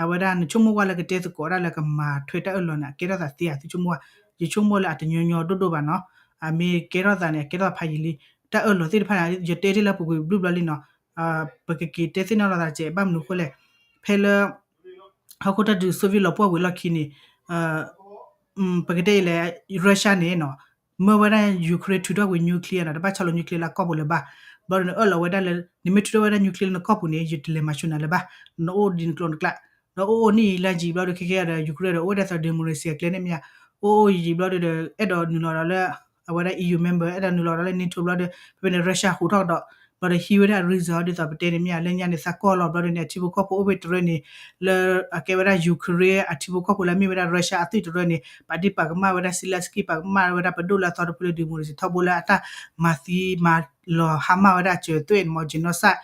အဝဲဒၣ်နဆိကမိၣ်ကွၢ်လၢကတဲသကိးဒၣ်လၢကမၤထွဲတၢ်အၢၣ်လီၤန့ၣ် အကဲထီၣ်သးသ့ဧါ သုဆိကမိၣ်ဧါ ယဆိကမိၣ်လၢအတညီညီဒိၣ်ဒိၣ်ဘၣ်နီၤ အမ့ၢ်ကဲထီၣ်သးန့ၣ် အကဲထီၣ်သးဖးယံာ်လံ တၢ်အၢၣ်လီၤသ့ၣ်တဖၣ်န့ၣ် ယတဲတ့ၢ်လၢပူၤကွံာ်ဘျုးဘျီလံနီၤ ပကက့ၤတဲသ့ၣ်နီၣ်လိာ်သးစဲး ဘၣ်မနုၤအဃိလဲၣ် ဖဲလၢ ဟီၣ်ခိၣ်တၢ်ဒုး Soviet လီၤပှီၢ်ဝံၤလီၢ်ခံန့ၣ် ပကတဲအံၤလဲၣ် Russia န့ၣ်နီၤ မၢဝဲဒၣ် Ukraine ထုးထီၣ်ကွံာ် nuclear နီၤ တဘၣ်ဆီလီၤ nuclear လၢအကီၢ်ပူၤလၢၤဘၣ် ဘျီဒီးနအၢၣ်လီၤဝဲဒၣ်လၢ နမ့ၢ်ထုးထီၣ်ဝဲဒၣ် nuclear လၢနကီၢ်ပူၤန့ၣ် ယတလဲၤမၤဆူၣ်နၤလၢၤဘၣ် နအိၣ်ဒ်နကျိၤနကျဲ ဒီးအိၣ်အိၣ်နံၣ်အံၤလါယံာ်ဘျီဒီး ခဲကဲဒီး Ukraine ဒီး အိၣ်ဝဲဒၣ်သီး democracy အကျဲန့ၣ်မ့ၢ်ဧါ အိၣ်အိၣ်ယံာ်ယံာ်ဘျီဒီး အဲၣ်ဒိးနုာ်လီၤဒီးလၢ အဝဲဒၣ် EU member အဲၣ်ဒိးနုာ်လီၤဒီးလၢ NATO ဘျီဒီး ဖဲဖဲန့ၣ် Russia ဟူးထီၣ်ကဒီး ဘျီဒီးဟံးဝဲဒၣ် reason ဒ်သိးပတဲန့ၣ်မ့ၢ်ဧါ လၢညါန့ၣ် သးကီၢ်လီၤဘျီဒီးန့ၣ် အထံဖိကီၢ်ဖိအိၣ်ဝဲတရၢန့ၣ် လၢအကဲဝဲဒၣ် Ukraine အထံဖိကီၢ်ဖိလၢအမ့ၢ်ဝဲဒၣ် Russia အသွံၣ်တရၢန့ၣ် ပာ်ဒံးပာ်ကမၣ်ဝဲဒၣ် Zelenskyy ပာ်ကမၣ်ဝဲဒၣ်ပဒိၣ်လၢအသီတဖုလၢ democracy ထီဘိလၢအတၢ်မၤသံမၤလီၤဟါမၢ်ဝဲဒၣ်အစၢၤအသွဲၣ်န့ၣ်မ့ၢ် genocide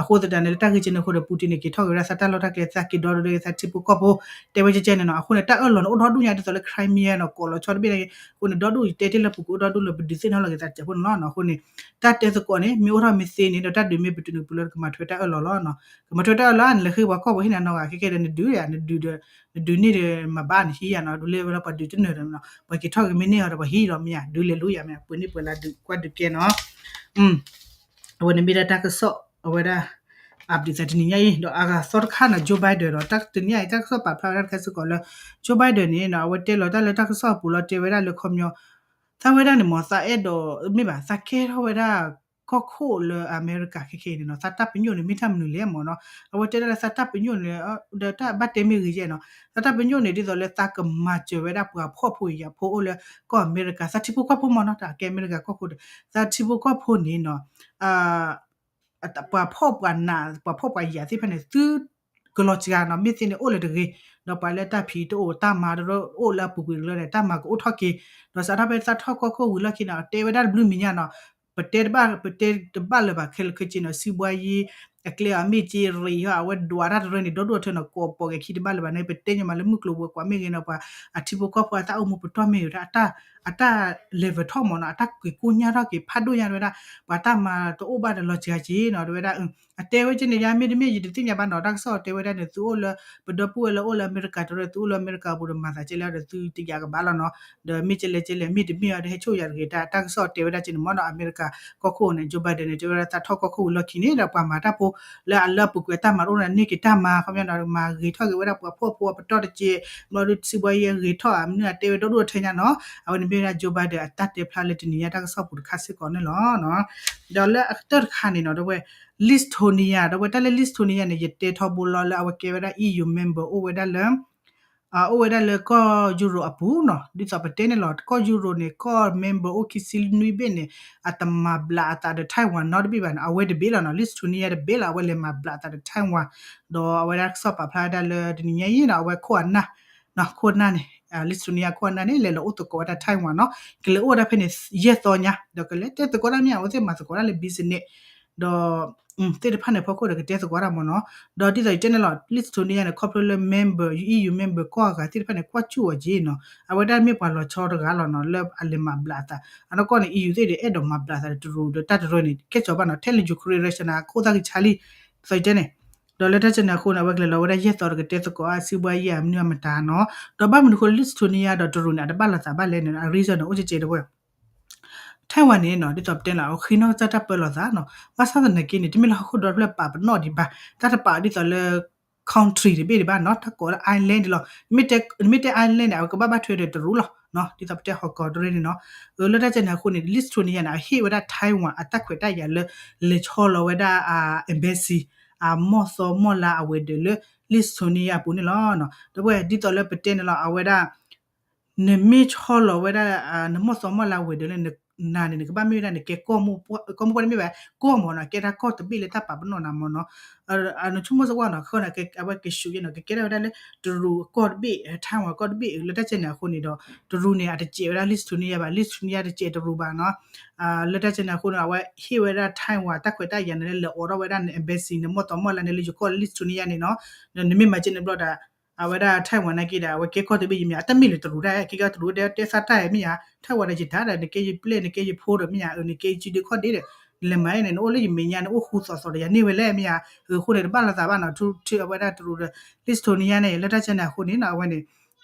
အဃိသတးန့ၣ် လၢတၢ်ဂ့ၢ်ကဲန့ၣ်အဃိဒီး Putin န့ၣ် က့ၤထီၣ်က့ၤဝဲဒၣ်သးတၢ်လီၢ်တၢ်ကျဲ သးက့ၤဒီဒီဒီသးထံဖိကီၢ်ဖိ တဲဝဲကဲကဲန့ၣ်နီၤ အဃိန့ၣ် တၢ်အၢၣ်လီၤန့ၣ် အိၣ်ဒီဒူၣ်ညါဒ်သိးလၢ Crimea နီၤ ကိးလီၤဆီတဘ့ၣ်န့ၣ် အဃိန့ၣ် ဒီဒူၣ်ယတဲတ့ၢ်လၢပူၤကွံာ်အိၣ်ဒီဒူၣ်လၢပဒုးသ့ၣ်နီၣ်လီၤက့ၤသးစဲးဖိန့ၣ်လီၤနီၤ အဃိန့ၣ် တၢ်တဲသကိးန့ၣ် မ့ၢ်အိၣ်ထီၣ်မ့ၢ်သ့န့ၣ် ဒီးတၢ်ဒုးမ့ၢ်ပတုာ်န့ၣ် ပလၢကမၤထွဲတၢ်အၢၣ်လီၤလီၤနီၤ ကမၤထွဲတၢ်အၢၣ်လီၤ နလဲၤဃ့ပှၤကီၢ်ပူၤဟ့ၣ်နၤနီတဂၤ ခဲကဲဒီးနဒုးယၤ နဒုးဒီး နဒုးန့ၢ်ဒီးမၤဘၣ်နဟံးယၤနီၤ ဒ်လဲၣ်ဝဲလၢပှၤဒုးတနၢၤဒီးနီၤ ပှၤက့ၤထီၣ်က့ၤမ့ၢ်န့ၢ်အီၤဒီးပှၤဟံးလီၤမ့ၢ်ယၤ ဒ်လဲၣ်လိယၤမ့ၢ် ပှၤန့ၢ်ပှဲၤလၢဒုးကွၢ်ဒုးကဲနီၤ အဝဲန့ၣ်မ့ၢ်ဒၣ်တၢ်ကစီၣ် အဝဲဒၣ် update သးတနံၤညါအံၤ ဒီးအဂၤသီတခါနီၤ Joe Biden ဒီး တၢ်တနံၤညါအံၤ တၢ်ကစီၣ်ပာ်ဖျါဝဲဒၣ်တခါစ့ၢ်ကီးလၢ Joe Biden န့ၣ်နီၤ အဝဲတဲလီၤတၢ်လၢတၢ်ကစီၣ်အပူၤလီၤ တဲဝဲဒၣ်လၢခီပညီ သးဝဲဒၣ်န့ၣ်မ့ၢ် သးအဲၣ်ဒိး မ့ၢ်ဘၣ် သးကဲထီၣ်ဝဲဒၣ် ကီၢ်ခိၣ်လၢအမဲရကၤခဲခဲအံၤန့ၣ်နီၤ သးတၢ်ပညိၣ်န့ၣ် မ့ၢ်တၢ်မနုၤလဲၣ်မ့ၢ်နီၤ အဝဲတဲဒၣ်လၢသးတၢ်ပညိၣ်န့ၣ် ဒီးတၢ်ဘၣ်တဲမ့ၢ်ဂ့ၤယဲၢ်နီၤ သးတၢ်ပညိၣ်န့ၣ် ဒ်သိးလၢသးကမၤစၢၤဝဲဒၣ်ပှၤဖှီၣ်ဖိယာ်ဖိအိၣ်လၢကီၢ်အမဲရကၤ သးထံဖိကီၢ်ဖိမ့ၢ်နီၤ တၢ်ကဲအမဲရကၤကီၢ်ခိၣ်ဒီး သးထံဖိကီၢ်ဖိန့ၣ်နီၤ ပှၤဖှီၣ်ပှၤနး ပှၤဖှီၣ်ပှၤယာ်သ့ၣ်တဖၣ်န့ၣ် သုကလီၤစှၤနီၤ မ့ၢ်သ့န့ၣ်အိၣ်လၢတဂ့ၤ ဒီးပှၤလၢတၢ်ဖံးတအိၣ်တၢ်မၤတအိၣ်လၢအပူၤကွံာ်တလၢန့ၣ် တၢ်မၤကအိၣ်ထီၣ်က့ၤ ဒီးစးထီၣ်ဖဲသးထီၣ်ကီၢ်ခိၣ်ဝံၤလီၢ်ခံန့ၣ် တဲဝဲဒၣ်တဘျုးမံၤညါနီၤ ပတဲတဘၣ် ပတဲတဘၣ်လၢၤဘၣ်ခဲလၢာ်ခဲဆ့နီၤ စံးဘှါယံၤ အကျဲအီၤ မ့ၢ်က့ရံၣ်ဟီ အဝဲဒွးတၢ်တရၢန့ၣ် ဒီဒိၣ်ထၢနီၤ ကိးပီၣ်ဂဲၤခံတဘၣ်လၢၤဘၣ်န့ၣ် ပတဲညီမးလၢမုၢ်ကျိၤဝဲၤကွာ်မ့ၢ်ဂ့ၤနီၤ ပှၤအထံဖိကီၢ်ဖိအတၢ်အိၣ်မူပတီၢ်မ့ၢ်ဂ့ၤ အတၢ် level ထီၣ်မးနီၤ အတၢ်က့ၤကိညၢ်ထီၣ်က့ၤဖးဒိၣ်ညါတဝဲဒၣ် ပှၤတၢ်မၤတအိၣ်ဘၣ်ဒီးလီၤစှၤက့နီၤ တဝဲဒၣ် အတဲဝဲက့န့ၣ် ယမ့တမ့ၢ်ယတသ့ၣ်ညါဘၣ်နီၤ တၢ်ကစီၣ်တဲဝဲဒၣ်န့ၣ် သုအိၣ်လၢ ပဒီပုၢ်ဝဲၢ်လၢအိၣ်လၢအမဲရကၤတရၢ သုအိၣ်လၢအမဲရကၤပူၤဒီးမၤသးကဲလဲၣ်ဒီးသုတယာ်ကဘၣ်လီၤနီၤ ဒီးမ့ၢ်ကဲလဲၣ်ကဲလဲၣ် မ့ၢ်တမ့ၢ်အီၤဒီးဟဲဆိၣ်ယၤတဂ့ၤ တၢ်ကစီၣ်တဲဝဲဒၣ်က့န့ၣ်မ့ၢ်နီၤ အမဲရကၤကီၢ်ခိၣ်န့ၣ် Joe Biden န့ၣ် တဲဝဲဒၣ်သးထီၣ်ကီၢ်ခိၣ်ဝံၤလီၢ်ခံန့ၣ်ဒီး ပှၤမၤတၢ်ဖိလၢအလၢအပူၤကွံာ်အတၢ်မၤတအိၣ်န့ၣ် န့ၢ်က့ၤတၢ်မၤ ခီပညီဒီး မၤဂ့ၤထီၣ်က့ၤဝဲဒၣ်ပှၤဖှီၣ်ဖိအပတီၢ်တက့ၢ် ဘျီဒုးစံးဘှီယဲဂ့ၤထီၣ် အမနုၤအတဲဝဲဒီဒိၣ်ထဲညါနီၤ အဝဲန့ၣ်မ့ၢ်ဝဲဒၣ် Joe Biden အတၢ်တဲဖျါလၢတနံၤညါတၢ်ကစီၣ်ပူၤတခါစ့ၢ်ကီးန့ၣ်လီၤ. ဒီးလၢအကတၢၢ်တခါန့ၣ်နီၤ ဒီးဝဲ Lithuania ဒီးဝဲတၢ်လၢ Lithuania န့ၣ် ယတဲထီဘိလီၤလၢအဝဲကဲဝဲဒၣ် EU member အိၣ်ဝဲဒၣ်လၢ အိၣ်ဝဲဒၣ်လၢကီၢ်ယူရိၤအပူၤနီၤ ဒ်သိးပတဲန့ၣ်လီၤ ကီၢ်ယူရိၤန့ၣ် ကီၢ် member အိၣ်ခံဆံနွံဘ့ၣ်န့ၣ် အတမၤဘျးအသးဒီး Taiwan နီတဘ့ၣ်ဘၣ်န့ၣ် အဝဲတဘ့ၣ်လီၤနီၤ Lithuania တဘ့ၣ်လီၤ အဝဲလဲၤမၤဘျးအသးဒီး Taiwan ဒီးအဝဲဒၣ်ကစီၣ်ပာ်ဖျါဝဲဒၣ်လၢတနံၤညါအံၤနီၤ အဝဲခိၣ်အနၢ် ခိၣ်နၢ်န့ၣ် Lithuania ခိၣ်အနၢ်န့ၣ် လဲၤလီၤအိၣ်သကိးဝဲဒၣ် Taiwan နီၤ ကလဲၤအိၣ်ဝဲဒၣ်ဖဲန့ၣ် ယဲၢ်သီညါ ဒီးကလဲၤတဲသကိးတၢ်မ့ၢ် အဝဲသ့ၣ်မၤသကိးတၢ်လၢ business ဒီး သ့ၣ်တဖၣ်န့ၣ်ဖီခိၣ်ဒီးကတဲသကိးတၢ်မ့ၢ်နီၤ ဒီးဒ်သိးယတဲန့ၣ်လီၤ Lithuania န့ၣ် ခီဖျိလၢ member EU member ကီၢ်အဂၤသ့ၣ်တဖၣ်န့ၣ် ကွၢ်စူၣ်အီၤက့နီၤ အဝဲဒၣ်မ့ၢ်ပှၤလီၤဆီတဂၤလီၤနီၤ လၢအလဲၤမၤဘျးအသး အနီၢ်ကီၢ်န့ၣ် EU သ့ၣ်ဒီးအဲၣ်ဒိးမၤဘျးအသးဒီးတရူးဒီးတၢ်တရၢန့ၣ် ကဲစီၤဘၣ်နီၤ ထဲလၢ Ukraine Russia န့ၣ် အခိၣ်သၣ်ကဆါလံ ဒ်သိးယတဲန့ၣ် ဒီးလၢတၢ်ကဲန့ၣ်အဃိန့ၣ် အဝဲကလဲၤလီၤဝဲဒၣ်ယဲၢ်သီဒီးကတဲသကိးအါ စံးဘှါယဲၢ်အမနုၤအမတၤနီၤ ဒီးဘၣ်မနုၤအဃိ Lithuania ဒီးတရူးန့ၣ် အတဘၣ်လိာ်သးဘၣ်လဲၣ်န့ၣ် အ reason န့ၣ် အိၣ်ကဲကဲတဝဲ Taiwan န့ၣ်နီၤ ဒ်သိးပတဲလီၤ အဃ့နီၢ်ကစၢ်တၢ်ပၢလီၤသးနီၤ ဘၣ်ဆၣ်သနာ်က့န့ၣ် တမ့ၢ်လၢဟီၣ်ခိၣ်ဒီဖျၢၣ်ပာ်ပနီၣ်ဒံးဘၣ် တၢ်တပာ်ဒ်သိးလၢ country တဘ့ၣ်ဒံးဘၣ်နီၤ တၢ်ကိးလၢ island ဒံးလီၤ နမ့ၢ်တဲ island န့ၣ် အဝဲကဘၣ်ဘၣ်ထွဲဒီးတရူးလီၤ ဒ်သိးပတဲ ဟီၣ်ကီၢ်တရူးန့ၣ်နီၤ လၢတၢ်ကဲန့ၣ်အဃိန့ၣ် Lithuania န့ၣ် အဟ့ၣ်ဝဲဒၣ် Taiwan အတၢ်ခွဲးတၢ်ယာ်လၢ လဲၤဆီလီၤဝဲဒၣ် embassy အမီၢ်သီမီၢ်လါအဝဲၤဒၢးလၢ Lithuania အပူၤန့ၣ်လီၤ ဒီးဝဲဒ်သိးလၢပတဲန့ၣ်လီၤ အဝဲဒၣ် နမ့ၢ်ဆီလီၤဝဲဒၣ် နမီၢ်သီမီၢ်လါဝဲၤဒၢးလၢနၤန့ၣ် နကဘၣ်မ့ၢ်ဝဲဒၣ်နကဲကီၢ်မိၢ်ပှၢ် ကီၢ်မိၢ်ပှၢ်တမ့ၢ်ဘၣ် ကီၢ်မ့ၢ်နီၤ ကဲဒၣ်ကီၢ်တဘ့ၣ်လၢတၢ်ပာ်ပနီၣ်နၤမ့ၢ်နီၤ နဆိကမိၣ်စ့ၢ်ကီးနီၤ ဃိန့ၣ် အဝဲကဆူးယဲနီၤ ကကဲထီၣ်ဝဲဒၣ်လၢ တရူးကီၢ်တဘ့ၣ် Taiwan ကီၢ်တဘ့ၣ် လၢတၢ်ကဲန့ၣ်အဃိန့ၣ်ဒီး တရူးန့ၣ် အတစဲးဝဲဒၣ် Lithuania ဘၣ် Lithuania တစဲးတရူးဘၣ်နီၤ လၢတၢ်ကဲန့ၣ်အဃိန့ၣ် အဝဲဟ့ၣ်ဝဲဒၣ် Taiwan တၢ်ခွဲးတၢ်ယာ်န့ၣ်လၢ လဲၤအိးထီၣ်ဝဲဒၣ်န embassy နမီၢ်သီမီၢ်လါန့ၣ်လၢယကီၢ် Lithuania န့ၣ်နီၤ ဒီးနမ့ၢ်မၤကဲန့ၣ်ဘျီဒီး အဝဲဒၣ် Taiwan နာ်က့ဒီး အဝဲကဲကီၢ်တဘ့ၣ်ယမ့ၢ် အတမ့ၢ်လၢတရူးဒၣ် ကဲကီၢ်တရူးဒၣ် တဲသးတၢ်မ့ၢ်ဧါ Taiwan ဒီးယတၢ်ဒီး နကဲယပျဲၢ် နကဲယဖိဒီးမ့ၢ်ဧါ နကဲယစုဒ့ခီၣ်ဒ့ဒီး နလဲၤမၤန့ၣ် နအိၣ်လၢယမဲာ်ညါ နအိၣ်ဃူသီးသီးဒီး ယၤန့ၢ်ဝဲလဲၣ်မ့ၢ်ဧါ အဃိန့ၣ် တဘၣ်လိာ်သးဘၣ်နီၤ ထူထူအဝဲဒၣ်တရူးဒီး Lithuania န့ၣ် လၢတၢ်ကဲန့ၣ်အဃိန့ၣ်နီၤ အဝဲန့ၣ်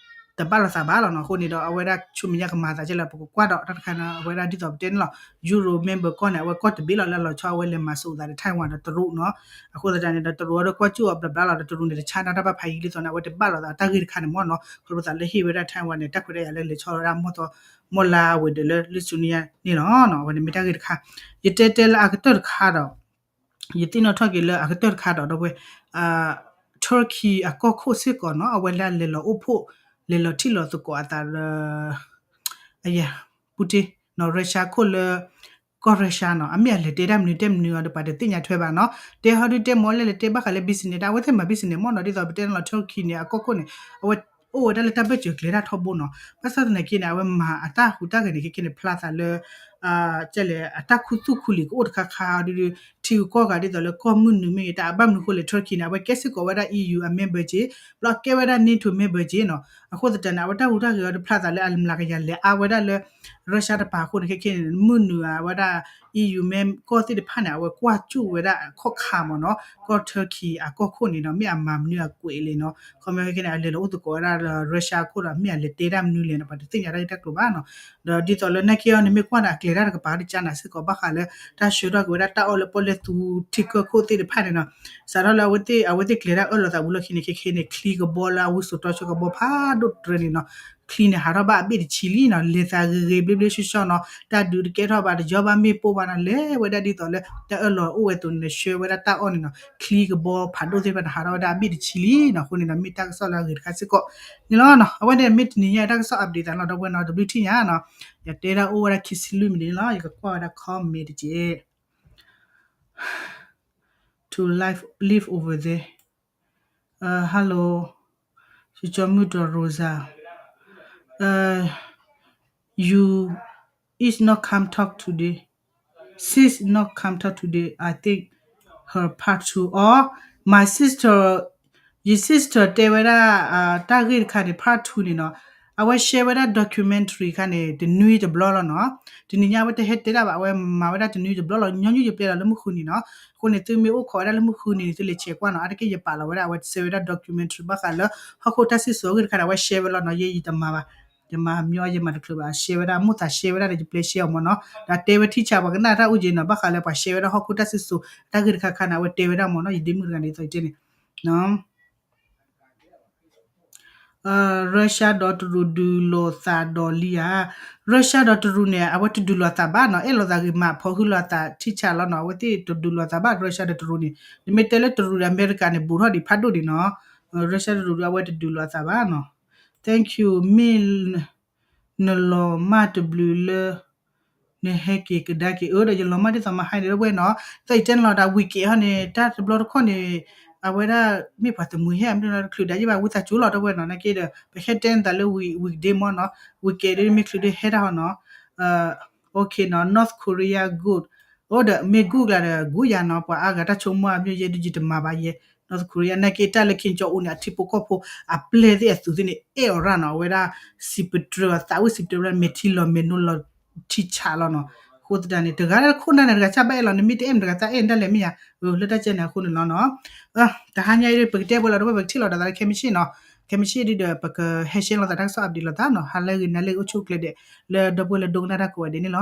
တဘၣ်လိာ်သးဘၣ်လီၤနီၤ အဃိန့ၣ်ဒီး အဝဲဒၣ်ဆူမဲာ်ညါကမၤသးကဲလၢ ပကကွၢ်ဒီးတၢ်တခါန့ၣ် အဝဲဒၣ်ဒ်သိးပတဲန့ၣ်လီၤ Euro member ကီၢ်န့ၣ် အဝဲကီၢ်တဘ့ၣ်လီၤလၢအလီၤဆီ အဝဲလဲၤမၤစိာ်သးဒီး Taiwan ဒီးတရူးနီၤ အဃိသတးန့ၣ်ဒီး တရူးအံၤဒီးကွၢ်စူၣ်အီၤဘျီဘျီလီၤ ဒီးတရူးန့ၣ် တဆါနီတၢ်ဘၣ်ဖးယံာ်ဒ်သိးန့ၣ် အဝဲတဘၣ်လိာ်သးတၢ်ဂ့ၢ်တခါန့ၣ်မ့ၢ်နီၤ ခီဖျိသးလၢဟ့ၣ်ဝဲဒၣ် Taiwan န့ၣ် တၢ်ခွဲးတၢ်ယာ်လၢလဲၤဆီလီၤဝဲဒၣ်မီၢ်သီ မီၢ်လါဝဲၤဒၢးလၢ Lithuania န့ၣ်လီၤ အဝဲန့ၣ်မ့ၢ်တၢ်ဂ့ၢ်တခါ ယတဲတဲလၢအကတၢၢ်တခါဒီး ယသ့ၣ်နီၣ်ထီၣ်က့ၤလၢအကတၢၢ်တခါဒီး ဒီးဝဲ Turkey အကီၢ်ခိၣ်စ့ၢ်ကီးနီၤ အဝဲဒၣ်လဲၤလီၤအိၣ်ဖှိၣ် လဲၤလီၤထံၣ်လီၤသကိးအသးလၢ အယၤ Putin နီၤ Russia ခိၣ်လၢ ကီၢ် Russia နီၤ အမ့ၢ်အလဲၤတဲတၢ်မနုၤတဲမနုၤအီၤဒီး ပှၤတသ့ၣ်ညါထွဲဘၣ်နီၤ တဲဟီဒုတဲမီၤလဲၣ်လဲၤတဲဘၣ်ဃးလၢ business တၢ် အဝဲသ့ၣ်မၤ business မ့ၢ်နီၤ ဒ်သိးပတဲန့ၣ်လီၤ Turkey န့ၣ် အကီၢ်ခိၣ်န့ၣ် အဝဲအိၣ်ဝဲဒၣ်လၢတၢ်ဘၢၣ်စၢၤကျဲၤတၢ်ထီဘိနီၤ ဘၣ်ဆၣ်သနာ်က့န့ၣ် အဝဲမၤအတၢ်ဟူးတၢ်ဂဲၤန့ၣ် ခဲခဲန့ၣ် ဖျါသးလၢ ကဲလဲၣ် အတၢ်ခူသူၣ်ခူလံၤကအိၣ်တခါခါဒုဒု ထံဂုၤကီၢ်ဂၤဒ်သိးလၢကီၢ်မုၢ်နုာ်မ့ၢ်ဂ့ၤ တၢ်အဘၣ်မနုၤအဃိလဲၣ် Turkey န့ၣ် အဝဲကဲစ့ၢ်ကီးဝဲဒၣ် EU အ member က့ ဘျီကဲဝဲဒၣ် NATO member က့နီၤ အဃိသတးန့ၣ် အဝဲတၢ်ဟူးတၢ်ဂဲၤအီၤတဖျါသးလၢအမျးကယၤလဲၤအါဝဲဒၣ်လၢ Russia တပၤအဃိန့ၣ် ခဲခဲန့ၣ် မုၢ်နုာ်ဝဲဒၣ် EU မ့ၢ်ကီၢ်သ့ၣ်တဖၣ်န့ၣ် အဝဲကွၢ်စူၣ်ဝဲဒၣ်အခီၣ်ခါမ့ၢ်နီၤ ကီၢ် Turkey အကီၢ်ခိၣ်န့ၣ်နီၤ မ့ၢ်အမၤမနုၤအကွဲးလဲၣ်နီၤ ခီဖျိခဲခဲန့ၣ် အလဲၤလီၤအိၣ်သကိးဝဲဒၣ်လၢ Russia အခိၣ်ဒီး မ့ၢ်အလဲၤတဲတၢ်မနုၤလဲၣ်နီၤ ပှၤတသ့ၣ်ညါတၢ်ဂ့ၢ်တၢ်ကျိၤဘၣ်နီၤ ဒီးဒ်သိးလၢနာ်က့အီၤန့ၣ် မ့ၢ်ကွၢ်ဒီးအကျဲၤတၢ်တကပၤဒ်ကၢ်နၤစ့ၢ်ကီး ဘၣ်ဃးလၢတၢ်ဆှၢထီၣ်က့ၤဝဲဒၣ်တၢ်အီၣ်လၢပီၣ်လဲၣ်သူထံကၢၢ်ခိၣ်သ့ၣ်တဖၣ်န့ၣ်နီၤ စးထီၣ်လၢအဝဲသ့ၣ် အဝဲသ့ၣ်ကျဲၤတၢ်အၢၣ်လီၤသးဝံၤလီၢ်ခံန့ၣ် ခဲခဲန့ၣ် ချံကဘီလၢအဝံစိာ်တီဆှၢကဘီဖးဒိၣ်တြဲၤန့ၣ်နီၤ ချံန့ၣ်ဟးထီၣ်ဘၣ်အဘ့ၣ်တဆံလံနီၤ လဲၤသးဂ့ၤဂ့ၤဘျ့ဘျ့ဆှီဆှီနီၤ တၢ်ဒုးတကဲထီၣ်ဘၣ် တယီဘၣ်မ့ၣ်ပိၢ်ဘၣ်နီၤ လဲၤဝဲဒၣ်ဒ်သိးလၢ တၢ်အၢၣ်လီၤအိၣ်ဝဲအသိးန့ၣ် ဆှၢဝဲဒၣ်တၢ်အီၣ်န့ၣ်နီၤ ချံကဘီဖးဒိၣ်သ့ၣ်တဖၣ်န့ၣ် ဟးထီၣ်ဝဲဒၣ်အဘ့ၣ်တဆံလံနီၤ အဃိန့ၣ်ဒီး မ့ၢ်တၢ်ကစီၣ်လၢအဂ့ၤတခါစ့ၢ်ကီးန့ၣ်လီၤနီၤ အဝဲန့ၣ်မ့ၢ်တနံၤညါတၢ်ကစီၣ် update သးလီၤ ဒီပုၢ်ဝဲၢ်နီၤ တဘျုးထံၣ်ညါနီၤ ယတဲဒၣ်အိၣ်ဝဲဒၣ်ခံဆံလွံၢ်မံးနံးန့ၣ်လီၤ ယကကွၢ်ဝဲဒၣ် comment တက့ၢ် to live live over there. Uh, hello, စီၤကၠီမုၢ်ဒီး Rosa. Uh, you is not come talk today. Sis not come talk today. I think her part two အီၤ my sister, your sister တဲဝဲဒၣ် တၢ်ဂ့ၢ်တခါန့ၣ် part two န့ၣ်နီၤ, အဝဲ share ဝဲဒၣ် documentary ခါန့ၣ် တနွံတဘျီလီၤနီၤ, တနံၤညါအဝဲတဟဲတဲတၢ်ဘၣ် အဝဲမၤဝဲဒၣ်တနွံတဘျီလီၤ, ညီနုၢ်ယပျဲလီၤလၢမုၢ်ဃုနံၤနီၤ, အဃိန့ၣ် သုမ့ၢ်အိၣ်ခိးဝဲဒၣ်လၢမုၢ်ဃုနံၤန့ၣ် သုလဲၤဆဲးကွၢ်နီၤ, အါတက့ၢ်ယပာ်လီၤဝဲဒၣ် အဝဲတဲဝဲဒၣ် documentary ဘၣ်ဃးလၢ ဟီၣ်ခိၣ်တၢ်စံၣ်စိၤအဂ့ၢ်တခါန့ၣ် အဝဲ share ဝဲလီၤနီၤ, ယဲယတမၤဘၣ် ယမၤ မ့ၢ်ယမၤတချုးဘၣ် share ဝဲဒၣ် မိၢ်သး share ဝဲဒၣ်ဒီး ယပျဲ share အီၤမ့ၢ်နီၤ, ဒီးတဲဝဲထံဆးပှၤကနၣ်တၢ်အိၣ်က့နီၤ, ဘၣ်ဃးလၢပှၤ share ဝဲဒၣ်ဟီၣ်ခိၣ်တၢ်စံၣ်စိၤ တၢ်ဂ့ၢ်တခါခါန့ၣ် အဝဲတဲဝဲဒၣ်မ့ၢ်နီၤ, ယဒ့မုၣ်တဂၤန့ၣ် သီတဲန့ၣ် Russia ဒီးတရူးဒုးလိာ်သးဒီးလံဧါ, Russia ဒီးတရူးန့ၣ် အဝဲတဒုးလိာ်သးဘၣ်နီၤ, အဲၣ်လိာ်သးဂ့ၤမး ဖီဃုလိာ်သးထံဆးလီၤနီၤ, အဝဲသ့ၣ်တဒုးလိာ်သးဘၣ် Russia ဒီးတရူးန့ၣ်, နမ့ၢ်တဲလၢတရူးဒီးအမဲရကၤန့ၣ် ဘူးထီၣ်ဒံးဖးဒိၣ်ဒံးနီၤ, Russia ဒီးတရူးဒီးအဝဲတဒုးလိာ်သးဘၣ်နီၤ, thank you မ့ၢ် နလီၤမၢ်တဘျုးလၢ နဟဲက့ၤကဒါက့ၤ အၢ ဒီးယလီၤမၢ်ဒ်သိးမဟါန့ၣ်တဝဲနီၤ, သီယတဲနလီၤတၢ် weekend ဟီန့ၣ် တၢ်တဘျီတခီၣ်န့ၣ် အဝဲဒၣ် မ့ၢ်ပှၤတမှံၤဟဲ မ့ၢ်တချုးဒၣ်ယဘၣ် ဝံသးစူၤလီၤတဝဲနီၤ, နာ်က့ဒီး ပဟဲတဲနသးလၢ week weekday မ့ၢ်နီၤ, weekend ဒ်မ့ၢ်ချုးဒ်ဟဲတၢ်ဟီနီၤ, okay နီၤ North Korea good, အိၣ်ဒီးမ့ၢ် good ကျါဒီး good ယၤနီၤ, ပှၤအါဂၤတၢ်ဆိကမိၣ်အမျိုး ယဲဒ်ယတမၤဘၣ်ယဲ, North Korea နာ်က့တၢ်လၢ Kim Jong Un န့ၣ် အထံဖိကီၢ်ဖိ အပျဲၢ်သ့ၣ်အသုးသ့ၣ်န့ၣ် အဲၣ်အီၤရၣ်နီၤ, အဝဲဒၣ် စံးပတြၢၤအသးဝံၣ် စံးပတြၢၤဝဲဒၣ် မဲာ်ထံလီၤမဲာ်နိလီၤထံဆးလီၤနီၤ, အဃိသတးန့ၣ် တဂၤလၢခိၣ်နၢ်န့ၣ် တဂၤစၢ်ဘၣ်အဲၣ်လီၤ, နမ့ၢ်တအဲၣ်မတၤဂၤသးအဲၣ်နတၢ်လဲၣ်မ့ၢ်ယၤ, လၢတၢ်ကဲန့ၣ်အဃိန့ၣ်လီၤနီၤ, တဟါညါအံၤ ပကတဲပှဲၤလီၤတဝဲ ပကထံၣ်လီၤဒီးသးလၢ ခဲမုၢ်ဆ့ၣ်နီၤ, ခဲမုၢ်ဆ့ၣ်ဒ်ဒီး ပကဟဲရှဲလီၤသးတၢ်ကစီၣ် update လိာ်သးနီၤ, ဟါလၢဂ့ၤနၤလၢဂ့ၤ အိၣ်ဆူၣ်အိၣ်ချ့ဒဲး လၢဒီပုၢ်ဝဲၢ်လၢဒိကနၣ်တၢ်ကိးဂၤဒဲးန့ၣ်လီၤ.